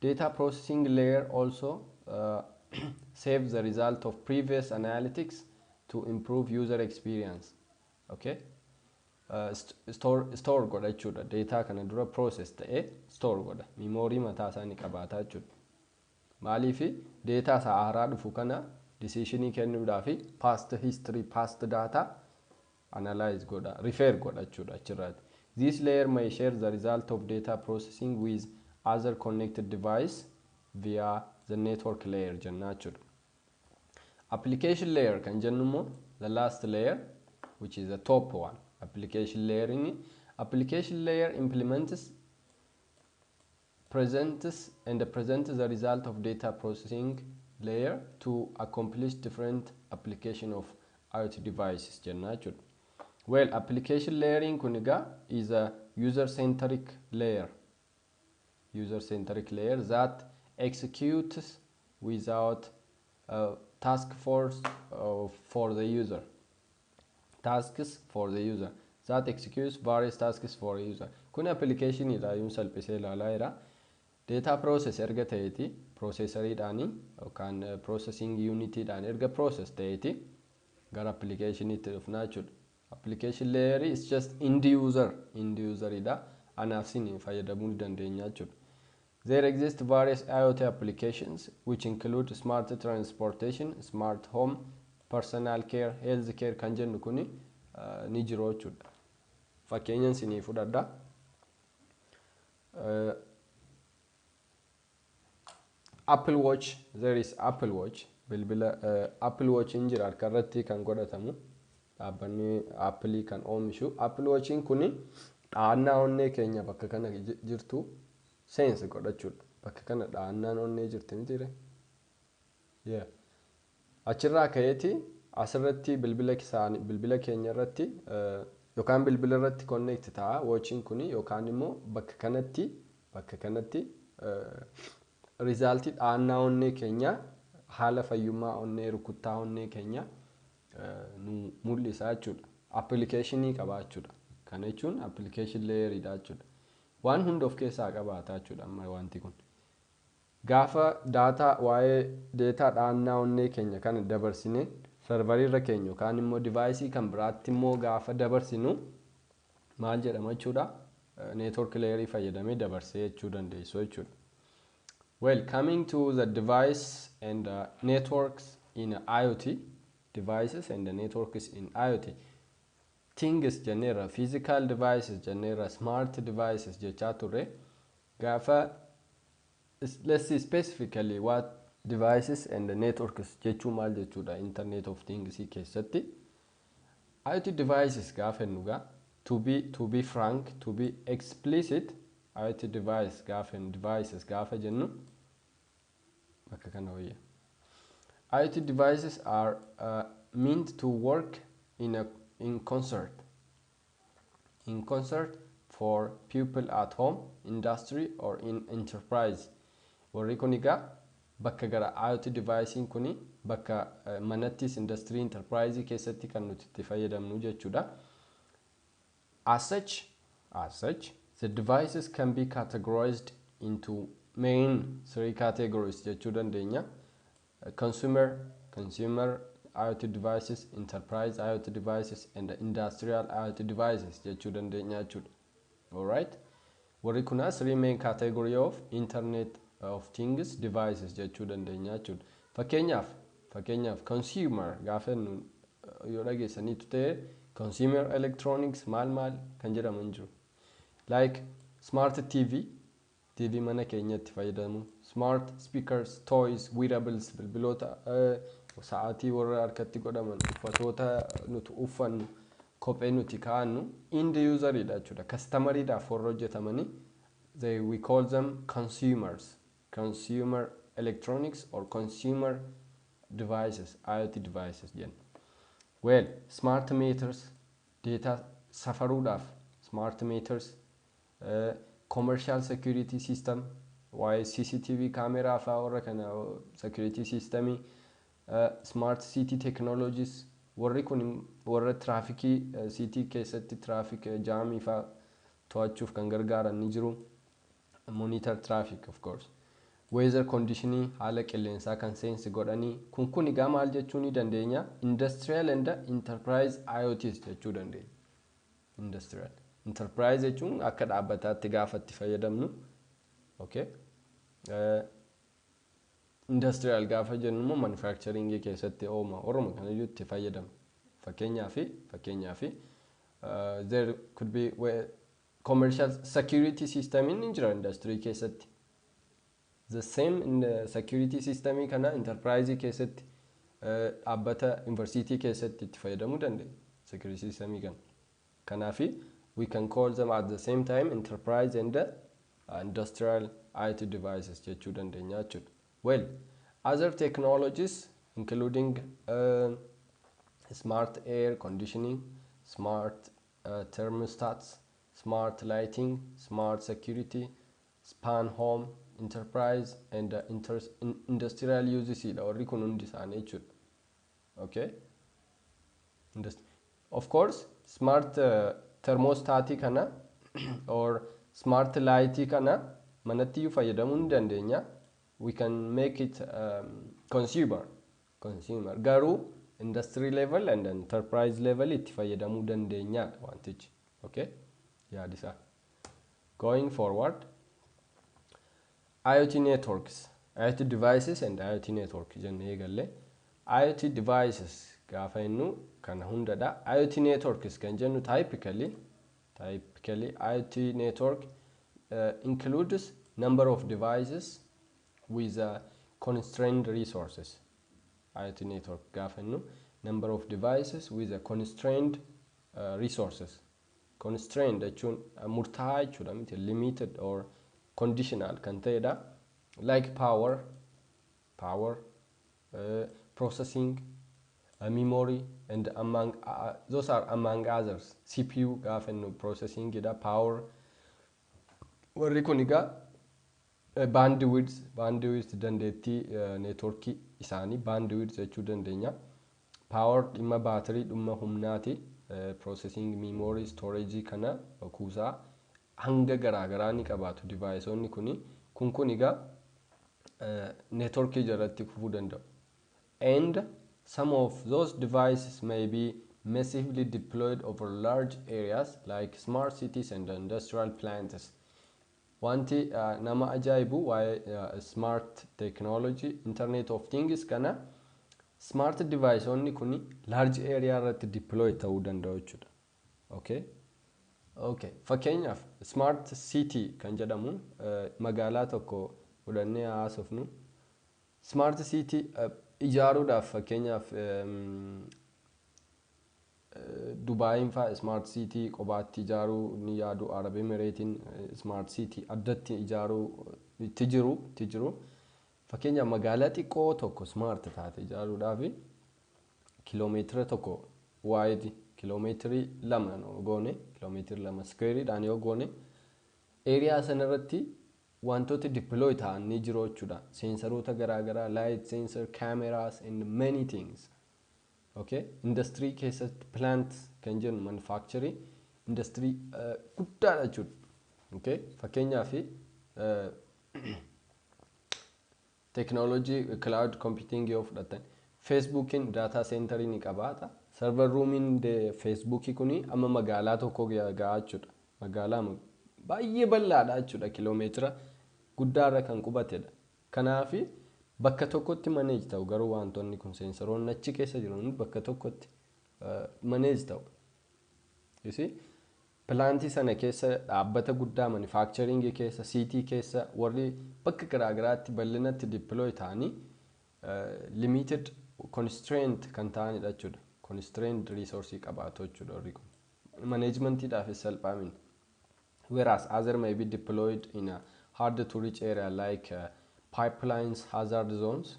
data processing layer also save the result of previous analytics to improve user experience. Okay? Store godha jechuudha. Data kana dura process ta'ee store godha. Memory mataa isaa ni qabaata jechuudha. Maaliifi data isaa haaraa dhufu kana decisionii kennuudhaafi past history, past data analyze godha, refer godha jechuudha achirraati. This layer may share the result of data processing with other connected device via the network layer jenna jechuudha. Application layer kan jennu immoo the last layer, which is the top one. Application layer inni application layer implements, presents and presents the result of data processing layer to accomplish different application of IoT devices jenna jechuudha. Well, application layering kun egaa is a user centric layer. User centric layer that executes without a task force for the user. Tasks for the user that executes various tasks for a user. Kun applicationidha yuun salphisee ilaalaa jira. Data process erga ta'eeti processoriidhaani yookaan processing unitiidhaan erga process ta'eeti gara applicationiitti dhufnaa jechuudha. Application layer is just end user, end useridha. Anaaf sin fayyadamuu ni dandeenya jechuudha. There exist various IoT applications which include smart transportation, smart home, personal care, health care kan jennu kuni ni jiru jechuudha. Fakkeenyan sinii fudhadha. Apple Watch, there is Apple Watch, bilbila Apple Watch hin jira harka irratti kan godhatamu, dhaabbanni Apple kan oomishu. Apple Watchiin kuni dhahannaa onnee keenya bakka kana jirtu sense godhachuudha. Bakka kana dhahannaan onnee jirti mitiire? Yeah. Achirraa ka'eeti asirratti bilbila isaanii bilbila keenya irratti yookaan bilbila irratti connect ta'a watchiin kuni, yookaan immoo bakka kanatti resultii dhahannaa onnee keenya, haala fayyummaa onnee, rukuttaa onnee keenya nu mul'isa jechuudha. Applicationii qaba jechuudha. Kana jechuun application layeriidha jechuudha. Waan hunda of keessaa qabaata jechuudha amma wanti kun. Gaafa data, waa'ee data dhahannaa onnee keenya kana dabarsine serverii irra keenya yookaan immoo deviceii kan biraatti immoo gaafa dabarsinu maal jedhama jechuudha? Network layerii fayyadamee dabarsee jechuu dandeessu jechuudha. Well, coming to the device and networks in IoT, devices and the networks in IoT. Things jenneerra, physical devices jenneerra, smart devices jechaa turre. Gaafa let's see specifically what devices and the networks jechuu maal jechuudha Internet of Things keessatti. IoT devices gaafa jennu gaa To be frank, to be explicit, IoT device gaafa devices gaafa jennu bakka kana wayya. IoT devices are meant to work in concert for people at home, industry or in enterprise. Warri kun egaa bakka gara IoT devicein kuni bakka manattis, industry, enterprise keessatti kan nuti itti fayyadamnu jechuudha. As such, the devices can be categorized into main three categories jechuu dandeenya. Consumer IoT devices, enterprise IoT devices, and industrial IoT devices jechuu dandeenya jechuudha. Alright? Warri kuna three main category of Internet of Things devices jechuu dandeenya jechuudha. Fakkeenyaaf consumer gaafa jennu yoo dhageessaniitu ta'e, consumer electronics maal maal kan jedhaman jiru. Like smart TV, TV mana keenyatti fayyadamu, smart speakers, toys, wearables, bilbiloota, sa'aatii warra harkatti godhaman, uffatoota nuti uffannu, kophee nuti kaa'annu, end useridha jechuudha. Customeriidhaaf warra hojjetamanii, we call them consumers, consumer electronics or consumer devices, IoT devices jenna. Well, smart meters, data safaruudhaaf smart meters, commercial security system, waa'ee CCTV kaameraa fa'aa warra kana security systemii, smart city technologies, warri kun warra tiraafikii city keessatti traffic jamii fa'aa to'achuuf kan gargaaran ni jiru. Monitor traffic, of course. Weather conditionii, haala qilleensaa kan sense godhanii kun egaa maal jechuu ni dandeenya? Industrial and enterprise IoTs jechuu dandeenya. Industrial. Enterprise jechuun akka dhaabbataatti gaafa itti fayyadamnu. Okay. Industrial gaafa jennu immoo manufacturing keessatti ooma orma kanayyuu itti fayyadamu. Fakkeenyaafi there could be commercial security system ni jira industry keessatti. The same in the security system kana enterprise keessatti, dhaabbata university keessatti itti fayyadamuu dandeenya security system kana. Kanaafi we can call them at the same time enterprise and industrial IoT devices jechuu dandeenya jechuudha. Well, other technologies including smart air conditioning, smart thermostats, smart lighting, smart security, span home, enterprise and industrial uses dha warri kun hundi isaanii jechuudha. Okay? Of course, smart thermostatii kana or smart lightii kana manatti iyyuu fayyadamuu ni dandeenya. We can make it consumer. Garuu industry level and enterprise level itti fayyadamuu dandeenyaadha wantichi. Okay? Yaadi isaa. Going forward, IoT networks, IoT devices and IoT network jennee eegalle. IoT devices gaafa jennu kana hundadha. IoT networks kan jennu typically IoT network includes number of devices with constrained resources. IoT network gaafa jennu number of devices with a constrained resources. Constrained jechuun murtaa'aa jechuudha miti, limited or conditional kan ta'edha. Like power, processing, memory and among those are among others. CPU gaafa jennu processing dha, power. Warri kun egaa bandwidth, dandeettii networkii isaanii bandwidth jechuu dandeenya. Power dhimma baatirii, dhimma humnaati. Processing, memory, storage kana kuusaa hanga garaagaraa ni qabaatu deviceonni kuni. Kun egaa networkii jalatti kufuu danda'u. And some of those devices may be massively deployed over large areas like smart cities and industrial plants. Wanti nama ajaa'ibu waa'ee smart technology, Internet of Things kana, smart deviceonni kuni large area irratti deploy ta'uu danda'u jechuudha. Okay? Okay. Fakkeenyaaf smart city kan jedhamu magaalaa tokko fudhannee haasofnu. Smart city ijaaruudhaaf fakkeenyaaf Dubaayin fa'aa smart city kophaatti ijaaruu ni yaadu. Arab Emiratein smart city addatti ijaaruu itti jiru. Fakkeenyaaf, magaalaa xiqqoo tokko smart taate ijaaruudhaaf 1 kiiloomeetira wide, 2 kiiloomeetirii goone, 2 kiiloomeetirii squareiidhaan yoo goone, area sanarratti wantoota deploy ta'an ni jiru jechuudha. Sensoroota garaagaraa, light sensor, cameras and many things. Okay? Industry keessatti plant kan jennu, manufacturing industry guddaadha jechuudha. Okay? Fakkeenyaaf, teknoolojii cloud computing yoo fudhatan, Facebookiin data centerii ni qabaata. Server roomiin Facebookii kuni amma magaalaa tokko gahaa jechuudha. Magaalaa baay'ee bal'aadha jechuudha, kiloomeetira guddaarra kan qubatedha. Kanaafi bakka tokkotti manage ta'u, garuu wantoonni kun, sensoroonni achi keessa jiran, bakka tokkotti manage ta'u. Plantii sana keessa, dhaabbata guddaa manufacturingii keessa, city keessa, warri bakka garaagaraatti bal'inatti deploy ta'anii limited constraint kan ta'anidha jechuudha. Constraint resource qabaatu jechuudha warri kun. Managementiidhaafis salphaa miti. Whereas other may be deployed in a hard to reach area like pipelines, hazard zones,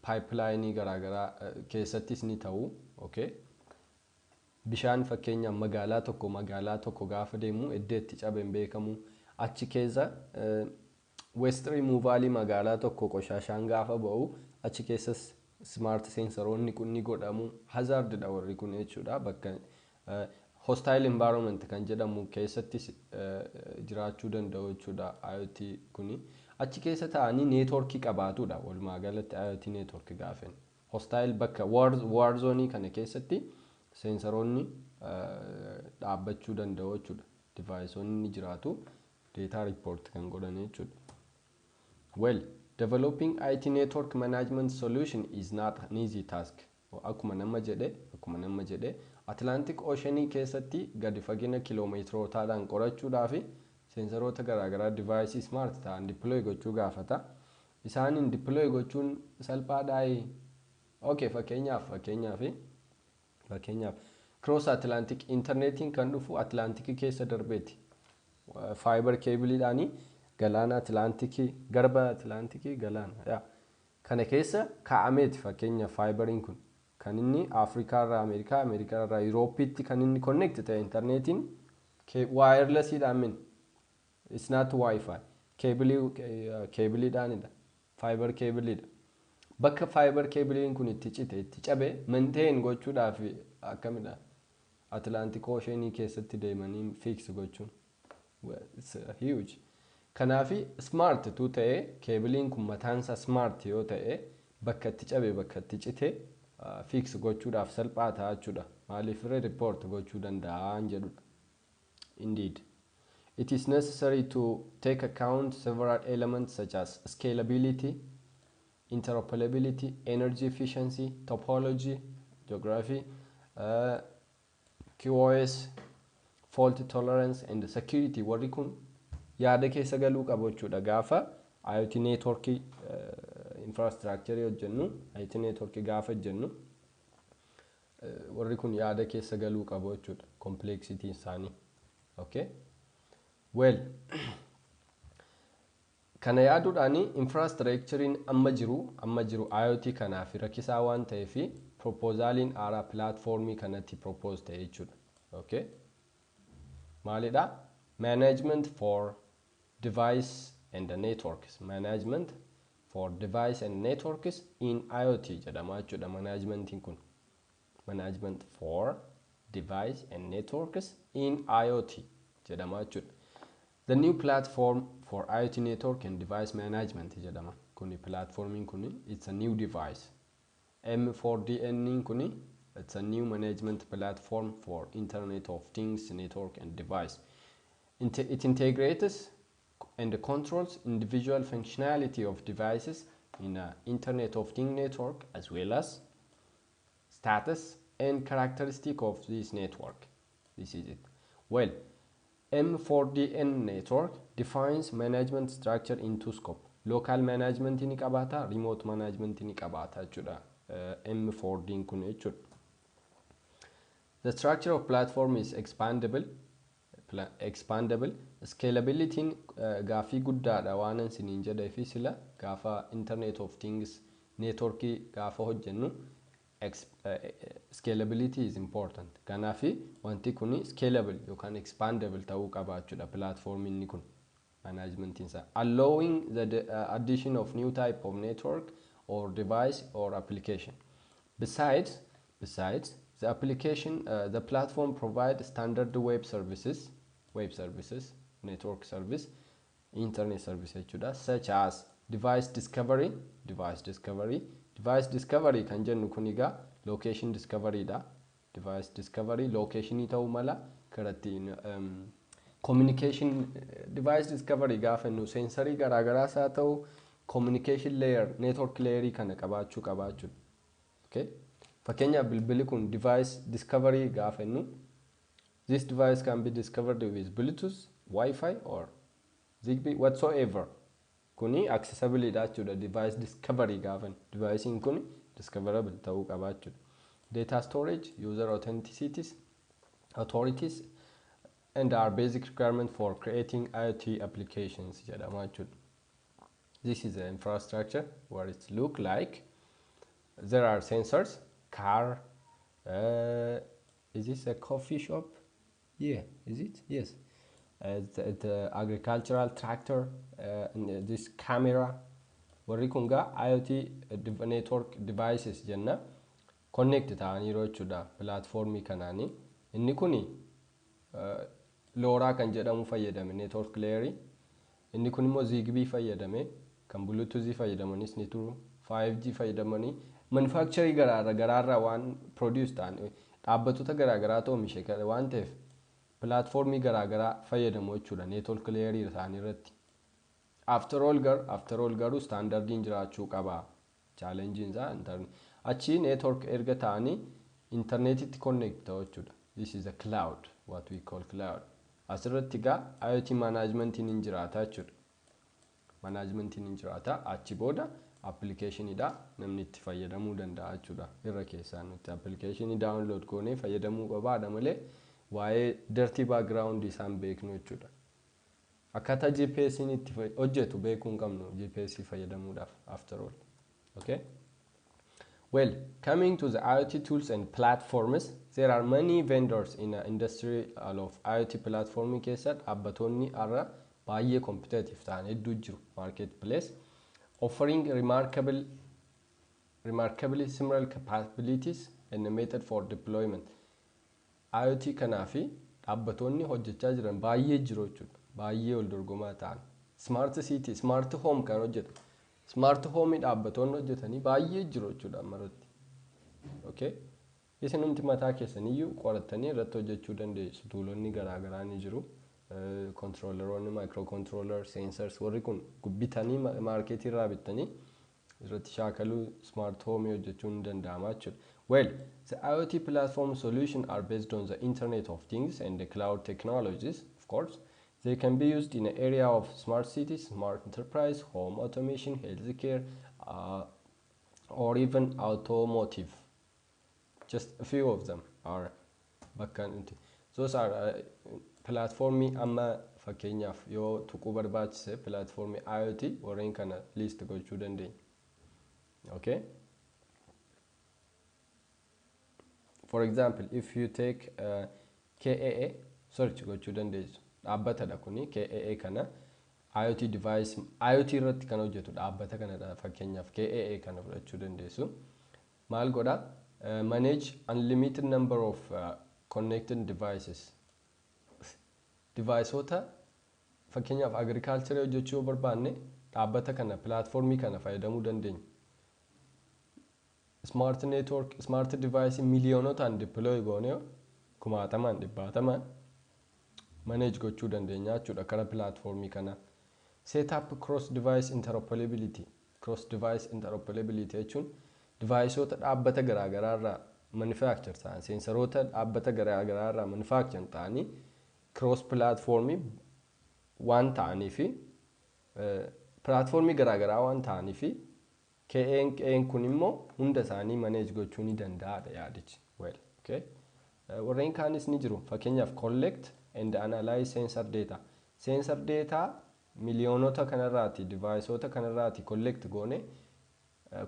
pipeline garaagaraa keessattis ni ta'u. Okay. Bishaan fakkeenyaaf magaalaa tokko gaafa deemu iddoo itti cabe hin beekamu. Achi keessa waste removalii, magaalaa tokko qoshaashaan gaafa ba'u, achi keessas smart sensoroonni kun ni godhamu. Hazardidha warri kun jechuudha. Bakka hostile environment kan jedhamu keessattis jiraachuu danda'u jechuudha IoT kuni. Achi keessa ta'anii networkii qabaatudha walumaa galatti IoT networkii gaafin. Hostile bakka war zoneii kana keessatti sensoroonni dhaabbachuu danda'u jechuudha. Deviceonni ni jiraatu, data report kan godhan jechuudha. Well, developing IT network management solution is not an easy task. Akkuma nama jedhe, Atlantic Oceanii keessatti gadi fagina kiloomeetirootaadhaan qorachuudhaaf sensoroota garaagaraa, device smart ta'an deploy gochuu gaafata. Isaaniin deploy gochuun salphaadhaayi? Okay, fakkeenyaaf cross Atlantic internetiin kan dhufu Atlantikii keessa darbeeti. Fiber cableiidhaanii galaana Atlantikii, garba Atlantikii, galaana kana keessa kaa'ameeti. Fakkeenya, fiberiin kun kan inni Afrikaa irraa Ameerikaa, Ameerikaa irraa Yuurooppiitti kan inni connect ta'e intarneetiin wirelessiidhaan min, it's not wifi, cableiidhaanidha, fiber cableiidha. Bakka fiber cableiin kun itti cite, itti cabe maintain gochuudhaaf akkamidha? Atlantic Oceanii keessatti deemanii fix gochuun, it's huge. Kanaafi smart tu ta'e, cableiin kun mataansa smart yoo ta'e, bakka itti cabe, bakka itti cite fix gochuudhaaf salphaa ta'a jechuudha. Maaliif irra report gochuu danda'an jedhudha. Indeed, it is necessary to take account several elements such as scalability, interoperability, energy efficiency, topology, geography, QoS, fault tolerance and security. Warri kun yaada keessa galuu qabu jechuudha gaafa IoT networkii infrastructure hojjennu. IoT networkii gaafa hojjennu warri kun yaada keessa galuu qabu jechuudha, complexity isaanii. Okay, well, kana yaaduudhaan infrastructurein amma jiru IoT kanaaf rakkisaa waan ta'eef, proposaliin haaraa platformii kanatti propose ta'e jechuudha. Okay, maalidha? Management for device and the networks, management for device and networks in IoT jedhama jechuudha. Managementiin kun management for device and networks in IoT jedhama jechuudha. The new platform for IoT network and device management jedhama kuni. Platformiin kuni, it's a new device, M4DN kuni, it's a new management platform for Internet of Things network and device. It integrates and controls individual functionality of devices in an Internet of Things network, as well as status and characteristic of this network. This is it. Well, M4DN network defines management structure in two scope. Local management ni qabaata, remote management ni qabaata jechuudha. M4D kun jechuudha. The structure of platform is expandable. Expandable. Scalability gaaffii guddaadha waan isiniin jedhee fi sila gaafa Internet of Things networkii gaafa hojjennu scalability is important. Kanaafi wanti kun scalable yookaan expandable ta'uu qaba jechuudha platform inni kun managementiin isaa. Allowing the addition of new type of network or device or application. Besides the application, the platform provides standard web services, network service, internet service jechuudha, such as device discovery, device discovery. Device discovery kan jennu kun egaa location discovery dha. Device discovery locationii ta'uu mala karattiin communication device discovery gaafa jennu sensorii garaagaraas haa ta'u communication layer, network layerii kana qabaachuu qabaachuudha. Okay? Fakkeenyaaf bilbilli kun device discovery gaafa jennu, this device can be discovered with Bluetooth, Wi-Fi or Zigbee, whatsoever. Kuni accessible dha jechuudha device discovery gaafa jennu. Devicein kun discoverable ta'uu qaba jechuudha. Data storage, user authenticities, authorities and are basic requirement for creating IoT applications jedhama jechuudha. This is the infrastructure, what it look like. There are sensors, car, is this a coffee shop? Yeah, is it? Yes. The agricultural tractor, and this camera. Warri kun gaa IoT network devices jenna. Connect ta'aniiru jechuudha platformii kanaani. Inni kuni LoRa kan jedhamu fayyadame network layerii. Inni kun immoo Zigbee fayyadame, kan Bluetooth fayyadamanis ni turu, 5G fayyadamanii manufacturing garaa garaarraa waan produce ta'an dhaabbattoota garaa garaatu oomishe waan ta'eef platformii garaa garaa fayyadamu jechuudha network layerii isaanii irratti. After all garuu standardiin jiraachuu qaba. Challengeiin isaa achi network erga ta'anii internetitti connect ta'u jechuudha. This is a cloud, what we call cloud. Asirratti egaa IoT managementiin hin jiraata jechuudha. Managementiin hin jiraata, achi booda applicationiidha namni itti fayyadamuu danda'a jechuudha. Irra keessaa nuti applicationii download goonee fayyadamuu qabaadha malee waa'ee dirty background isaan beeknu jechuudha. Akkaataa GPS'n itti hojjetu beekuu hin qabnu GPS fayyadamuudhaaf after all. Okay? Well, coming to the IoT tools and platforms, there are many vendors in the industry of IoT platform keessa dhaabbattoonni har'a baay'ee competitive ta'an hedduu jiru marketplace, offering remarkably similar capabilities and a method for deployment. IoT kanaa fi dhaabbattoonni hojjechaa jiran baay'ee jiru jechuudha. Baay'ee wal dorgomaa ta'an. Smart city, smart home kan hojjetu. Smart home dhaabbattoonni hojjetanii baay'ee jiru jechuudha ammarratti. Okay? Isinumti mataa keessaniyyuu qorattanii irratti hojjechuu dandeessu. Toolonni garaa garaa ni jiru. Controlleroonni, microcontroller, sensors warri kun bitanii marketii irraa bittanii irratti shaakaluu smart home hojjechuun ni danda'ama jechuudha. Well, the IoT platform solution are based on the Internet of Things and the cloud technologies, of course. They can be used in the area of smart cities, smart enterprise, home automation, healthcare, or even automotive. Just a few of them are bakka nuti. Those are platformii amma fakkeenyaaf yoo tuquu barbaachise platformii IoT warreen kana list gochuu dandeenya. Okay? For example, if you take KAA, search gochuu dandeessu. Dhaabbatadha kuni KAA kana IoT device IoT irratti kan hojjetu dhaabbata kanadha, fakkeenyaaf KAA kana fudhachuu dandeessu. Maal godha? Manage unlimited number of connected devices. Deviceota fakkeenyaaf agriculture hojjechuu yoo barbaanne dhaabbata kana platformii kana fayyadamuu dandeenya. Smart network, smart device miiliyoonotaan deploy goonee kumaatamaan dhibbaatamaan manage gochuu dandeenya jechuudha karaa platformii kana. Set up cross device interoperability. Cross device interoperability jechuun deviceota dhaabbata garaagaraa irraa manufacture ta'an, sensoroota dhaabbata garaagaraa irraa manufacture ta'anii cross platformii waan ta'anii fi platformii garaagaraa waan ta'anii fi KA'n kun immoo hunda isaanii manage gochuu ni danda'aadha yaadichi. Well, okay. Warreen kaanis ni jiru. Fakkeenyaaf, collect and analyze sensor data. Sensor data miliyoonota kanarraati, deviceoota kanarraati collect goone,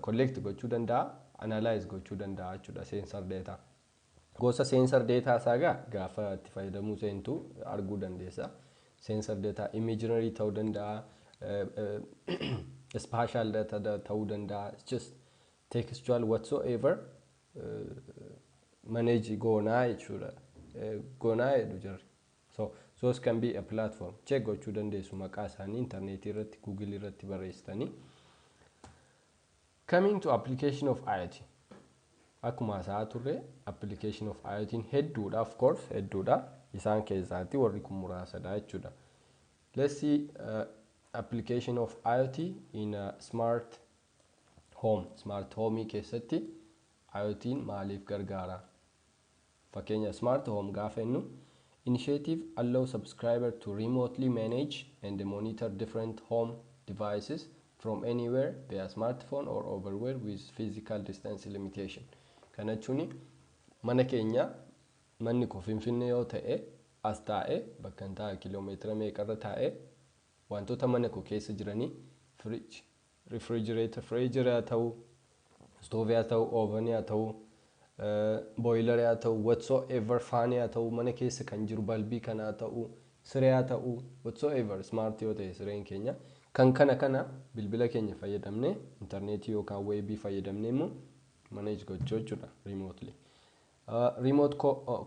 collect gochuu danda'a, analyze gochuu danda'a jechuudha sensor data. Gosa sensor data isaa gaa gaafa itti fayyadamuu seentu arguu dandeessa. Sensor data imaginary ta'uu danda'a, spatial data ta'uu danda'a, just textual, whatsoever manage goonaa jechuudha. Goonaa jedhu jarri. So those can be a platform. Check gochuu dandeessu maqaa isaanii intarneetii irratti, Google irratti barreessitanii. Coming to application of IoT. Akkuma haasa'aa turre, application of IoT hedduudha, of course hedduudha. Isaan keessaatti warri kun muraasadha jechuudha. Let's see application of IoT in a smart home. Smart home keessatti IoT'n maaliif gargaara? Fakkeenya, smart home gaafa jennu, initiative allow subscriber to remotely manage and monitor different home devices from anywhere via smartphone or overwhere with physical distance limitation. Kana jechuun mana keenya, manni koo Finfinnee yoo ta'e, as taa'ee, bakka hin taa'e, kiiloomeetira meeqarra taa'ee, wantoota mana koo keessa jiranii, fridge, refrigerator, fridge haa ta'u, stoveii haa ta'u, ovenii haa ta'u, boilerii haa ta'u, whatsoever, fanii haa ta'u, mana keessa kan jiru balbii kana haa ta'u, siree haa ta'u, whatsoever, smart yoo ta'e sireen keenya, kan kana bilbila keenya fayyadamnee, intarneetii yookaan webii fayyadamnee immoo manage gochuu jechuudha remotely. Remote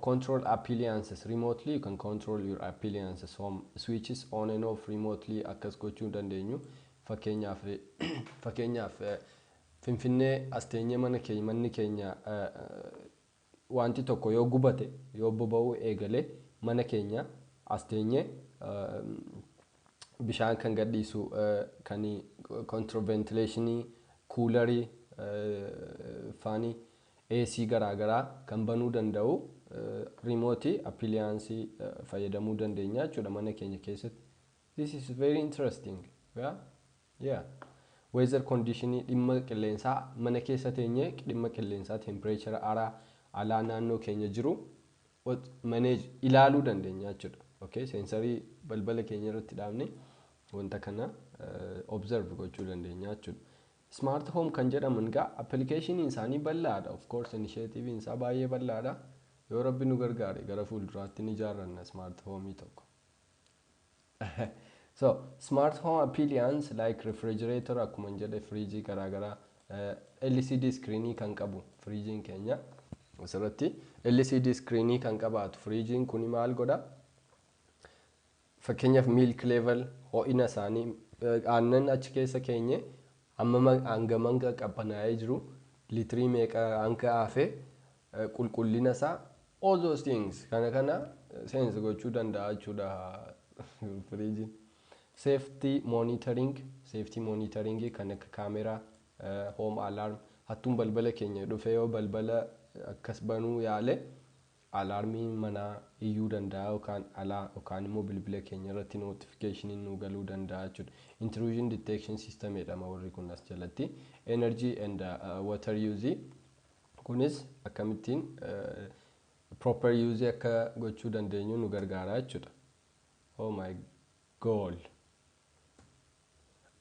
control appliances. Remotely you can control your appliances, home switches on and off remotely akkas gochuu dandeenyu. Fakkeenyaaf, Finfinnee as teenyee, mana keenya, manni keenya wanti tokko yoo gubate, yoo boba'uu eegale, mana keenya as teenyee bishaan kan gadhiisu, kan control ventilationii, coolerii, fanii, AC garaagaraa kan banuu danda'u, remote appliance fayyadamuu dandeenya jechuudha mana keenya keessatti. This is very interesting. Yeah. Weather conditionii, dhimma qilleensaa, mana keessa teenyee dhimma qilleensaa, temperature araa alaa naannoo keenya jiru manage ilaaluu dandeenya jechuudha. Okay, sensorii balbala keenya irratti dhaabne wanta kana observe gochuu dandeenya jechuudha. Smart home kan jedhaman gaa applicationiin isaanii bal'aadha. Of course initiative isaa baay'ee bal'aadha. Yoo Rabbi nu gargaare gara fuulduraatti ni ijaarranna smart home tokko. So smart home appliance like refrigerator, akkuma jedhe, firiijii garaagaraa, LCD screenii kan qabu firiijiin keenya asirratti, LCD screenii kan qabaatu firiijiin kuni maal godha? Fakkeenyaaf, milk level, ho'ina isaanii, aannan achi keessa keenye hammam, hangam hanga qabbanaa'ee jiru, liitirii meeqa hanga hafe, qulqullina isaa, all those things kana sense gochuu danda'a jechuudha firiijiin. Safety monitoring, safety monitoring kan akka kaameraa, home alarm, hattuun balbala keenya dhufee yoo balbala akkas banuu yaale, alarmiin manaa iyyuu danda'a, yookaan alaa yookaan immoo bilbila keenya irratti notificationiin nu galuu danda'a jechuudha. Intrusion detection system jedhama warri kun as jalatti. Energy and water use, kunis akkamittiin proper use akka gochuu dandeenyu nu gargaara jechuudha. Oh my God.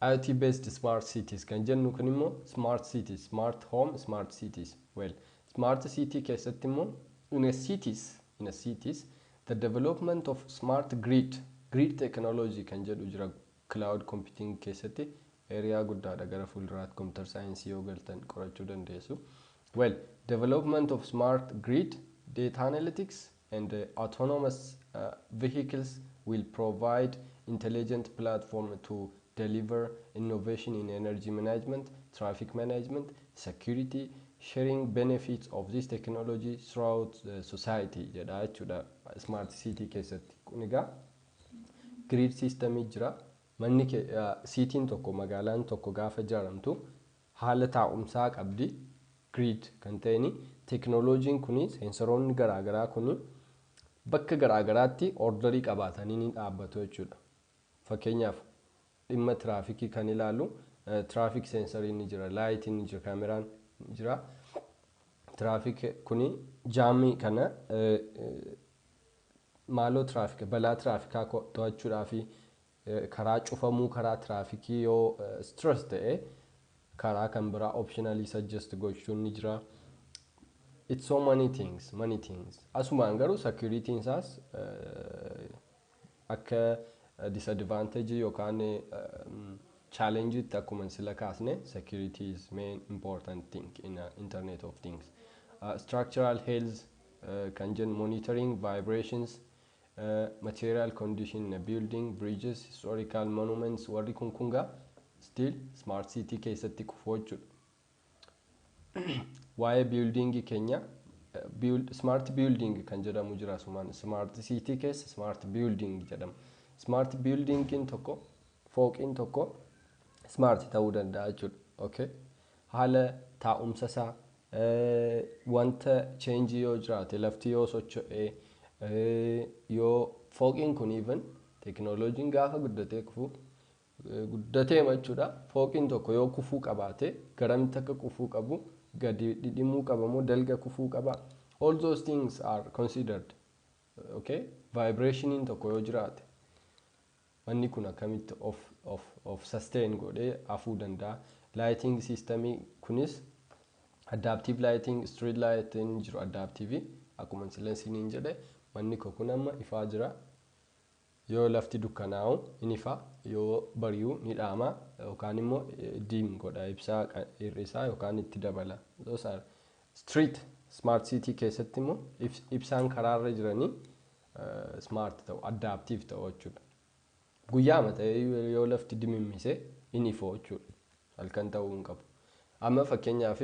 IoT based smart cities kan jennu kun immoo, smart cities, smart home, smart cities. Well, smart city keessatti immoo, in a cities the development of smart grid technology kan jedhu jira. Cloud computing keessatti area guddaadha, gara fuulduraatti computer science yoo galtan qorachuu dandeessu. Well, development of smart grid, data analytics and autonomous vehicles will provide intelligent platform to deliver innovation in energy management, traffic management, security, sharing benefits of this technology throughout the society jedha jechuudha smart city keessatti. Kun egaa grid systemii jira. Manni cityin tokko, magaalaan tokko gaafa ijaaramtu haala taa'umsaa qabdi. Grid kan ta'eni teknooloojiin kuni, sensoroonni garaagaraa kuni bakka garaagaraatti orderii qabaatanii ni dhaabbatu jechuudha. Fakkeenyaaf, dhimma tiraafikii kan ilaalu traffic sensoriin ni jira, lightiin ni jira, kaameraan ni jira. Traffic kuni jamii kana maaloo tiraafika, balaa tiraafikaa to'achuudhaa fi karaa cufamuu karaa tiraafikii yoo stress ta'e karaa kan biraa optionally suggest gochuun ni jira. It's so many things, many things. Asumaan garuu security isaas akka disadvantage yookaan challenge akkuma sila kaasne, security is main important thing in Internet of Things. Structural health kan jennu monitoring vibrations, material condition in a building, bridges, historical monuments, warri kun kungaa still smart city keessatti kufuu jechuudha. Waa'ee building keenya, smart building kan jedhamu jira. Asumaan smart city keessa smart building jedhama. Smart buildingin tokko, fooqiin tokko smart ta'uu danda'a jechuudha. Okay? Haala taa'umsa isaa, wanta change yoo jiraate, lafti yoo socho'e, yoo fooqiin kun even teknooloojiin gaafa guddatee kufu guddatee jechuudha. Fooqiin tokko yoo kufuu qabaate garamitti akka kufuu qabu, gadi dhidhimuu qaba moo dalga kufuu qaba, all those things are considered. Okay, vibrationiin tokko yoo jiraate manni kun akkamitti of sustain godhee hafuu danda'a. Lighting systemii kunis adaptive lighting, street lighting jiru adaptive. Akkuma sila isiniin jedhe, manni koo kun amma ifaa jira. Yoo lafti dukkanaa'u in ifa, yoo bari'u ni dhaama yookaan immoo dim godha, ibsaa hir'isaa yookaan itti dabala. Those are street. Smart city keessatti immoo ibsaan karaarra jiranii smart ta'u, adaptive ta'u jechuudha. Guyyaama ta'ee yoo lafti dimimmise in ifoo jechuudha. Halkan ta'uu hin qabu. Amma fakkeenyaaf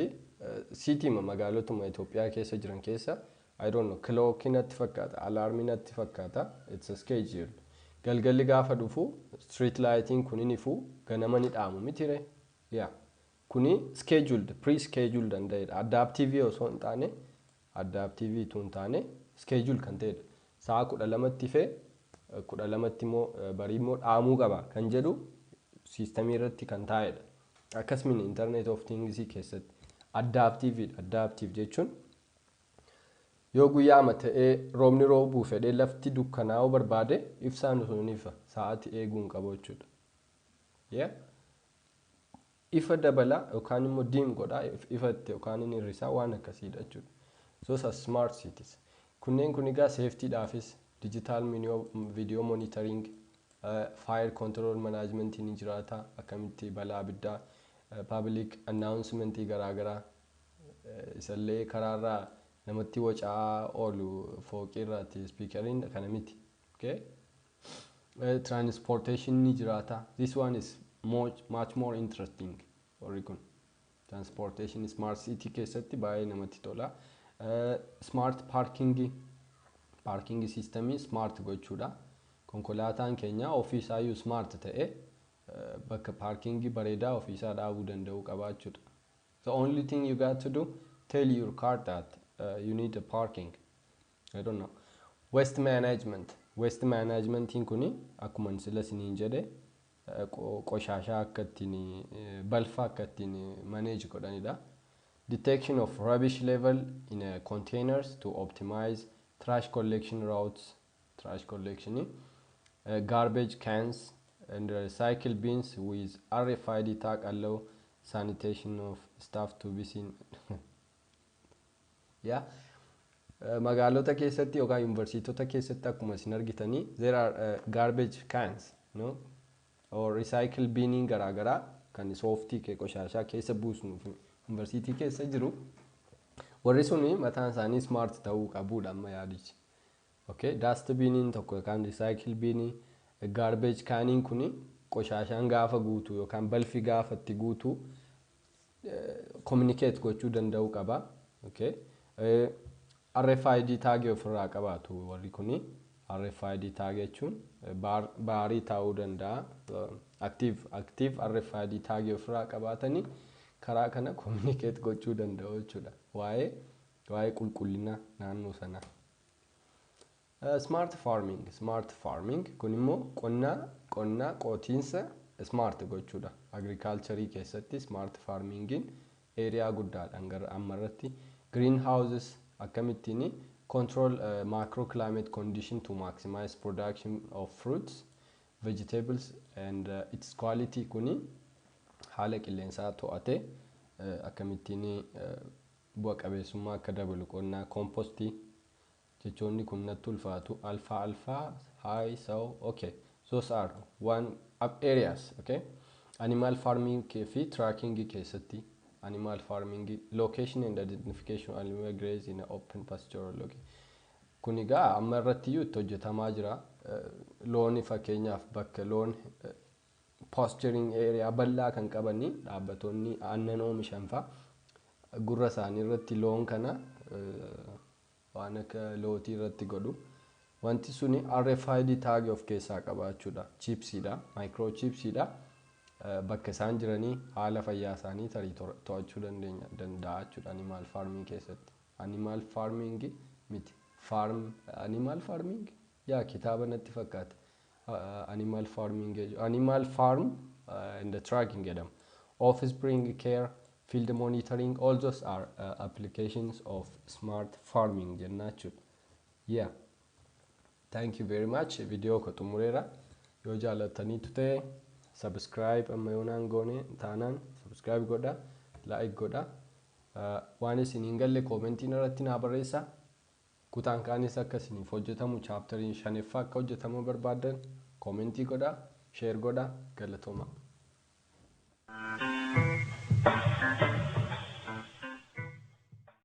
cityma magaalotuma Itoophiyaa keessa jiran keessa, I don't know, clockii natti fakkaata, alarmii natti fakkaata, it's a schedule. Galgalli gaafa dhufu street lighting kun hin ifu, ganama ni dhaamu mitire. Yeah. Kuni scheduled, pre-scheduled danda'edha. Adaptive osoo hin taane, adaptive utuu hin taane schedule kan ta'edha. Sa'a 12tti ifee 12tti immoo barii immoo dhaamuu qaba kan jedhu systemii irratti kan taa'edha. Akkasumas Internet of Things keessatti adaptive. Adaptive jechuun yoo guyyaama ta'ee roobni roobuu fedhee lafti dukkanaa'uu barbaade ibsaan sun ifa, sa'aatii eeguu hin qabu jechuudha. Yeah? Ifa dabala yookaan immoo dim godha ifatti yookaan inni hir'isaa, waan akkasiidha jechuudha. Those are smart cities. Kunneen kun egaa safetydhaafis digital video monitoring, fire control management ni jiraata, akkamitti balaa abiddaa, public announcement garaagaraa, isallee karaarraa namatti wacaa oolu fooqirraati speakeriin kana miti. Okay? Transportation ni jiraata. This one is much, much more interesting. Warri kun transportation smart city keessatti baay'ee namatti tola. Smart parking systemii smart gochuudha. Konkolaataan keenya ofiisaayyuu smart ta'e bakka parkingii bareedaa ofiisaa dhaabuu danda'u qabaachuudha. The only thing you got to do, tell your car that you need a parking. I don't know. Waste management. Waste managementiin kuni akkuma sila isiniin jedhe qoshaashaa akka ittiin, balfa akka ittiin manage godhanidha. Detection of rubbish level in containers to optimize trash collection routes, trash collection, garbage cans and recycle bins with RFID tag allow sanitation of staff to be seen. Yeah. Magaalota keessatti yookaan yuunivarsiitota keessatti akkuma isin argitanii there are garbage cans, no, or recycle biniin garaagaraa kan sooftii kee qoshaashaa keessa buusnuuf yuunivarsiitii keessa jiru. Warri suni mataan isaanii smart ta'uu qabuudha amma yaadichi. Okay, dustbiniin tokko yookaan recycle binii, garbage caniin kuni qoshaashaan gaafa guutu yookaan balfi gaafa itti guutu communicate gochuu danda'uu qaba. Okay. RFID tagii ofirraa qabaatu warri kuni. RFID tag jechuun baarii ta'uu danda'a. Active RFID tagii ofirraa qabaatanii karaa kana communicate gochuu danda'u jechuudha. Waa'ee qulqullina naannoo sanaa. Smart farming. Smart farming kun immoo qonnaa qotiinsa smart gochuudha. Agriculture keessatti smart farmingin area guddaadhaan gara amma irratti Greenhouses akkamittiin control macroclimate condition to maximize production of fruits, vegetables and its quality. Kuni haala qilleensaa to'ate akkamittiin bu'a qabeessummaa akka dabalu qonnaa. Compostii jechoonni kun natti ulfaatu. Alfalfa, hay, so okay, those are one up areas. Okay, animal farming fi tracking keessatti, animal farming location and identification, animal graze in open pasture. Okay, kun egaa amma irratti iyyuu itti hojjetamaa jira. Looni fakkeenyaaf bakka loon pasturing area bal'aa kan qabanii, dhaabbattoonni aannan oomishan fa'a gurra isaanii irratti loon kana waan akka lootii irratti godhu. Wanti suni RFID tag of keessaa qabaachuudha. Chipsiidha, microchipsiidha. Bakka isaan jiranii haala fayyaa isaanii tarii to'achuu dandeenya danda'a jechuudha animal farming keessatti. Animal farming miti, farm animal farming yaa kitaaba natti fakkaata. Animal farming, animal farm and the tracking jedhama. Offspring care, field monitoring, all those are applications of smart farming jenna jechuudha. Yeah, thank you very much. Video ko xumureera. Yoo jaallattaniitu ta'e subscribe amma yoonaan goone taanaan subscribe godha, like godha. Waan isin hin galle commentiin irratti naa barreessa. Kutaan kaanis akka isiniif hojjetamu, chapteriin shanaffaa akka hojjetamu barbaaddan commentii godha, share godha. Galatooma.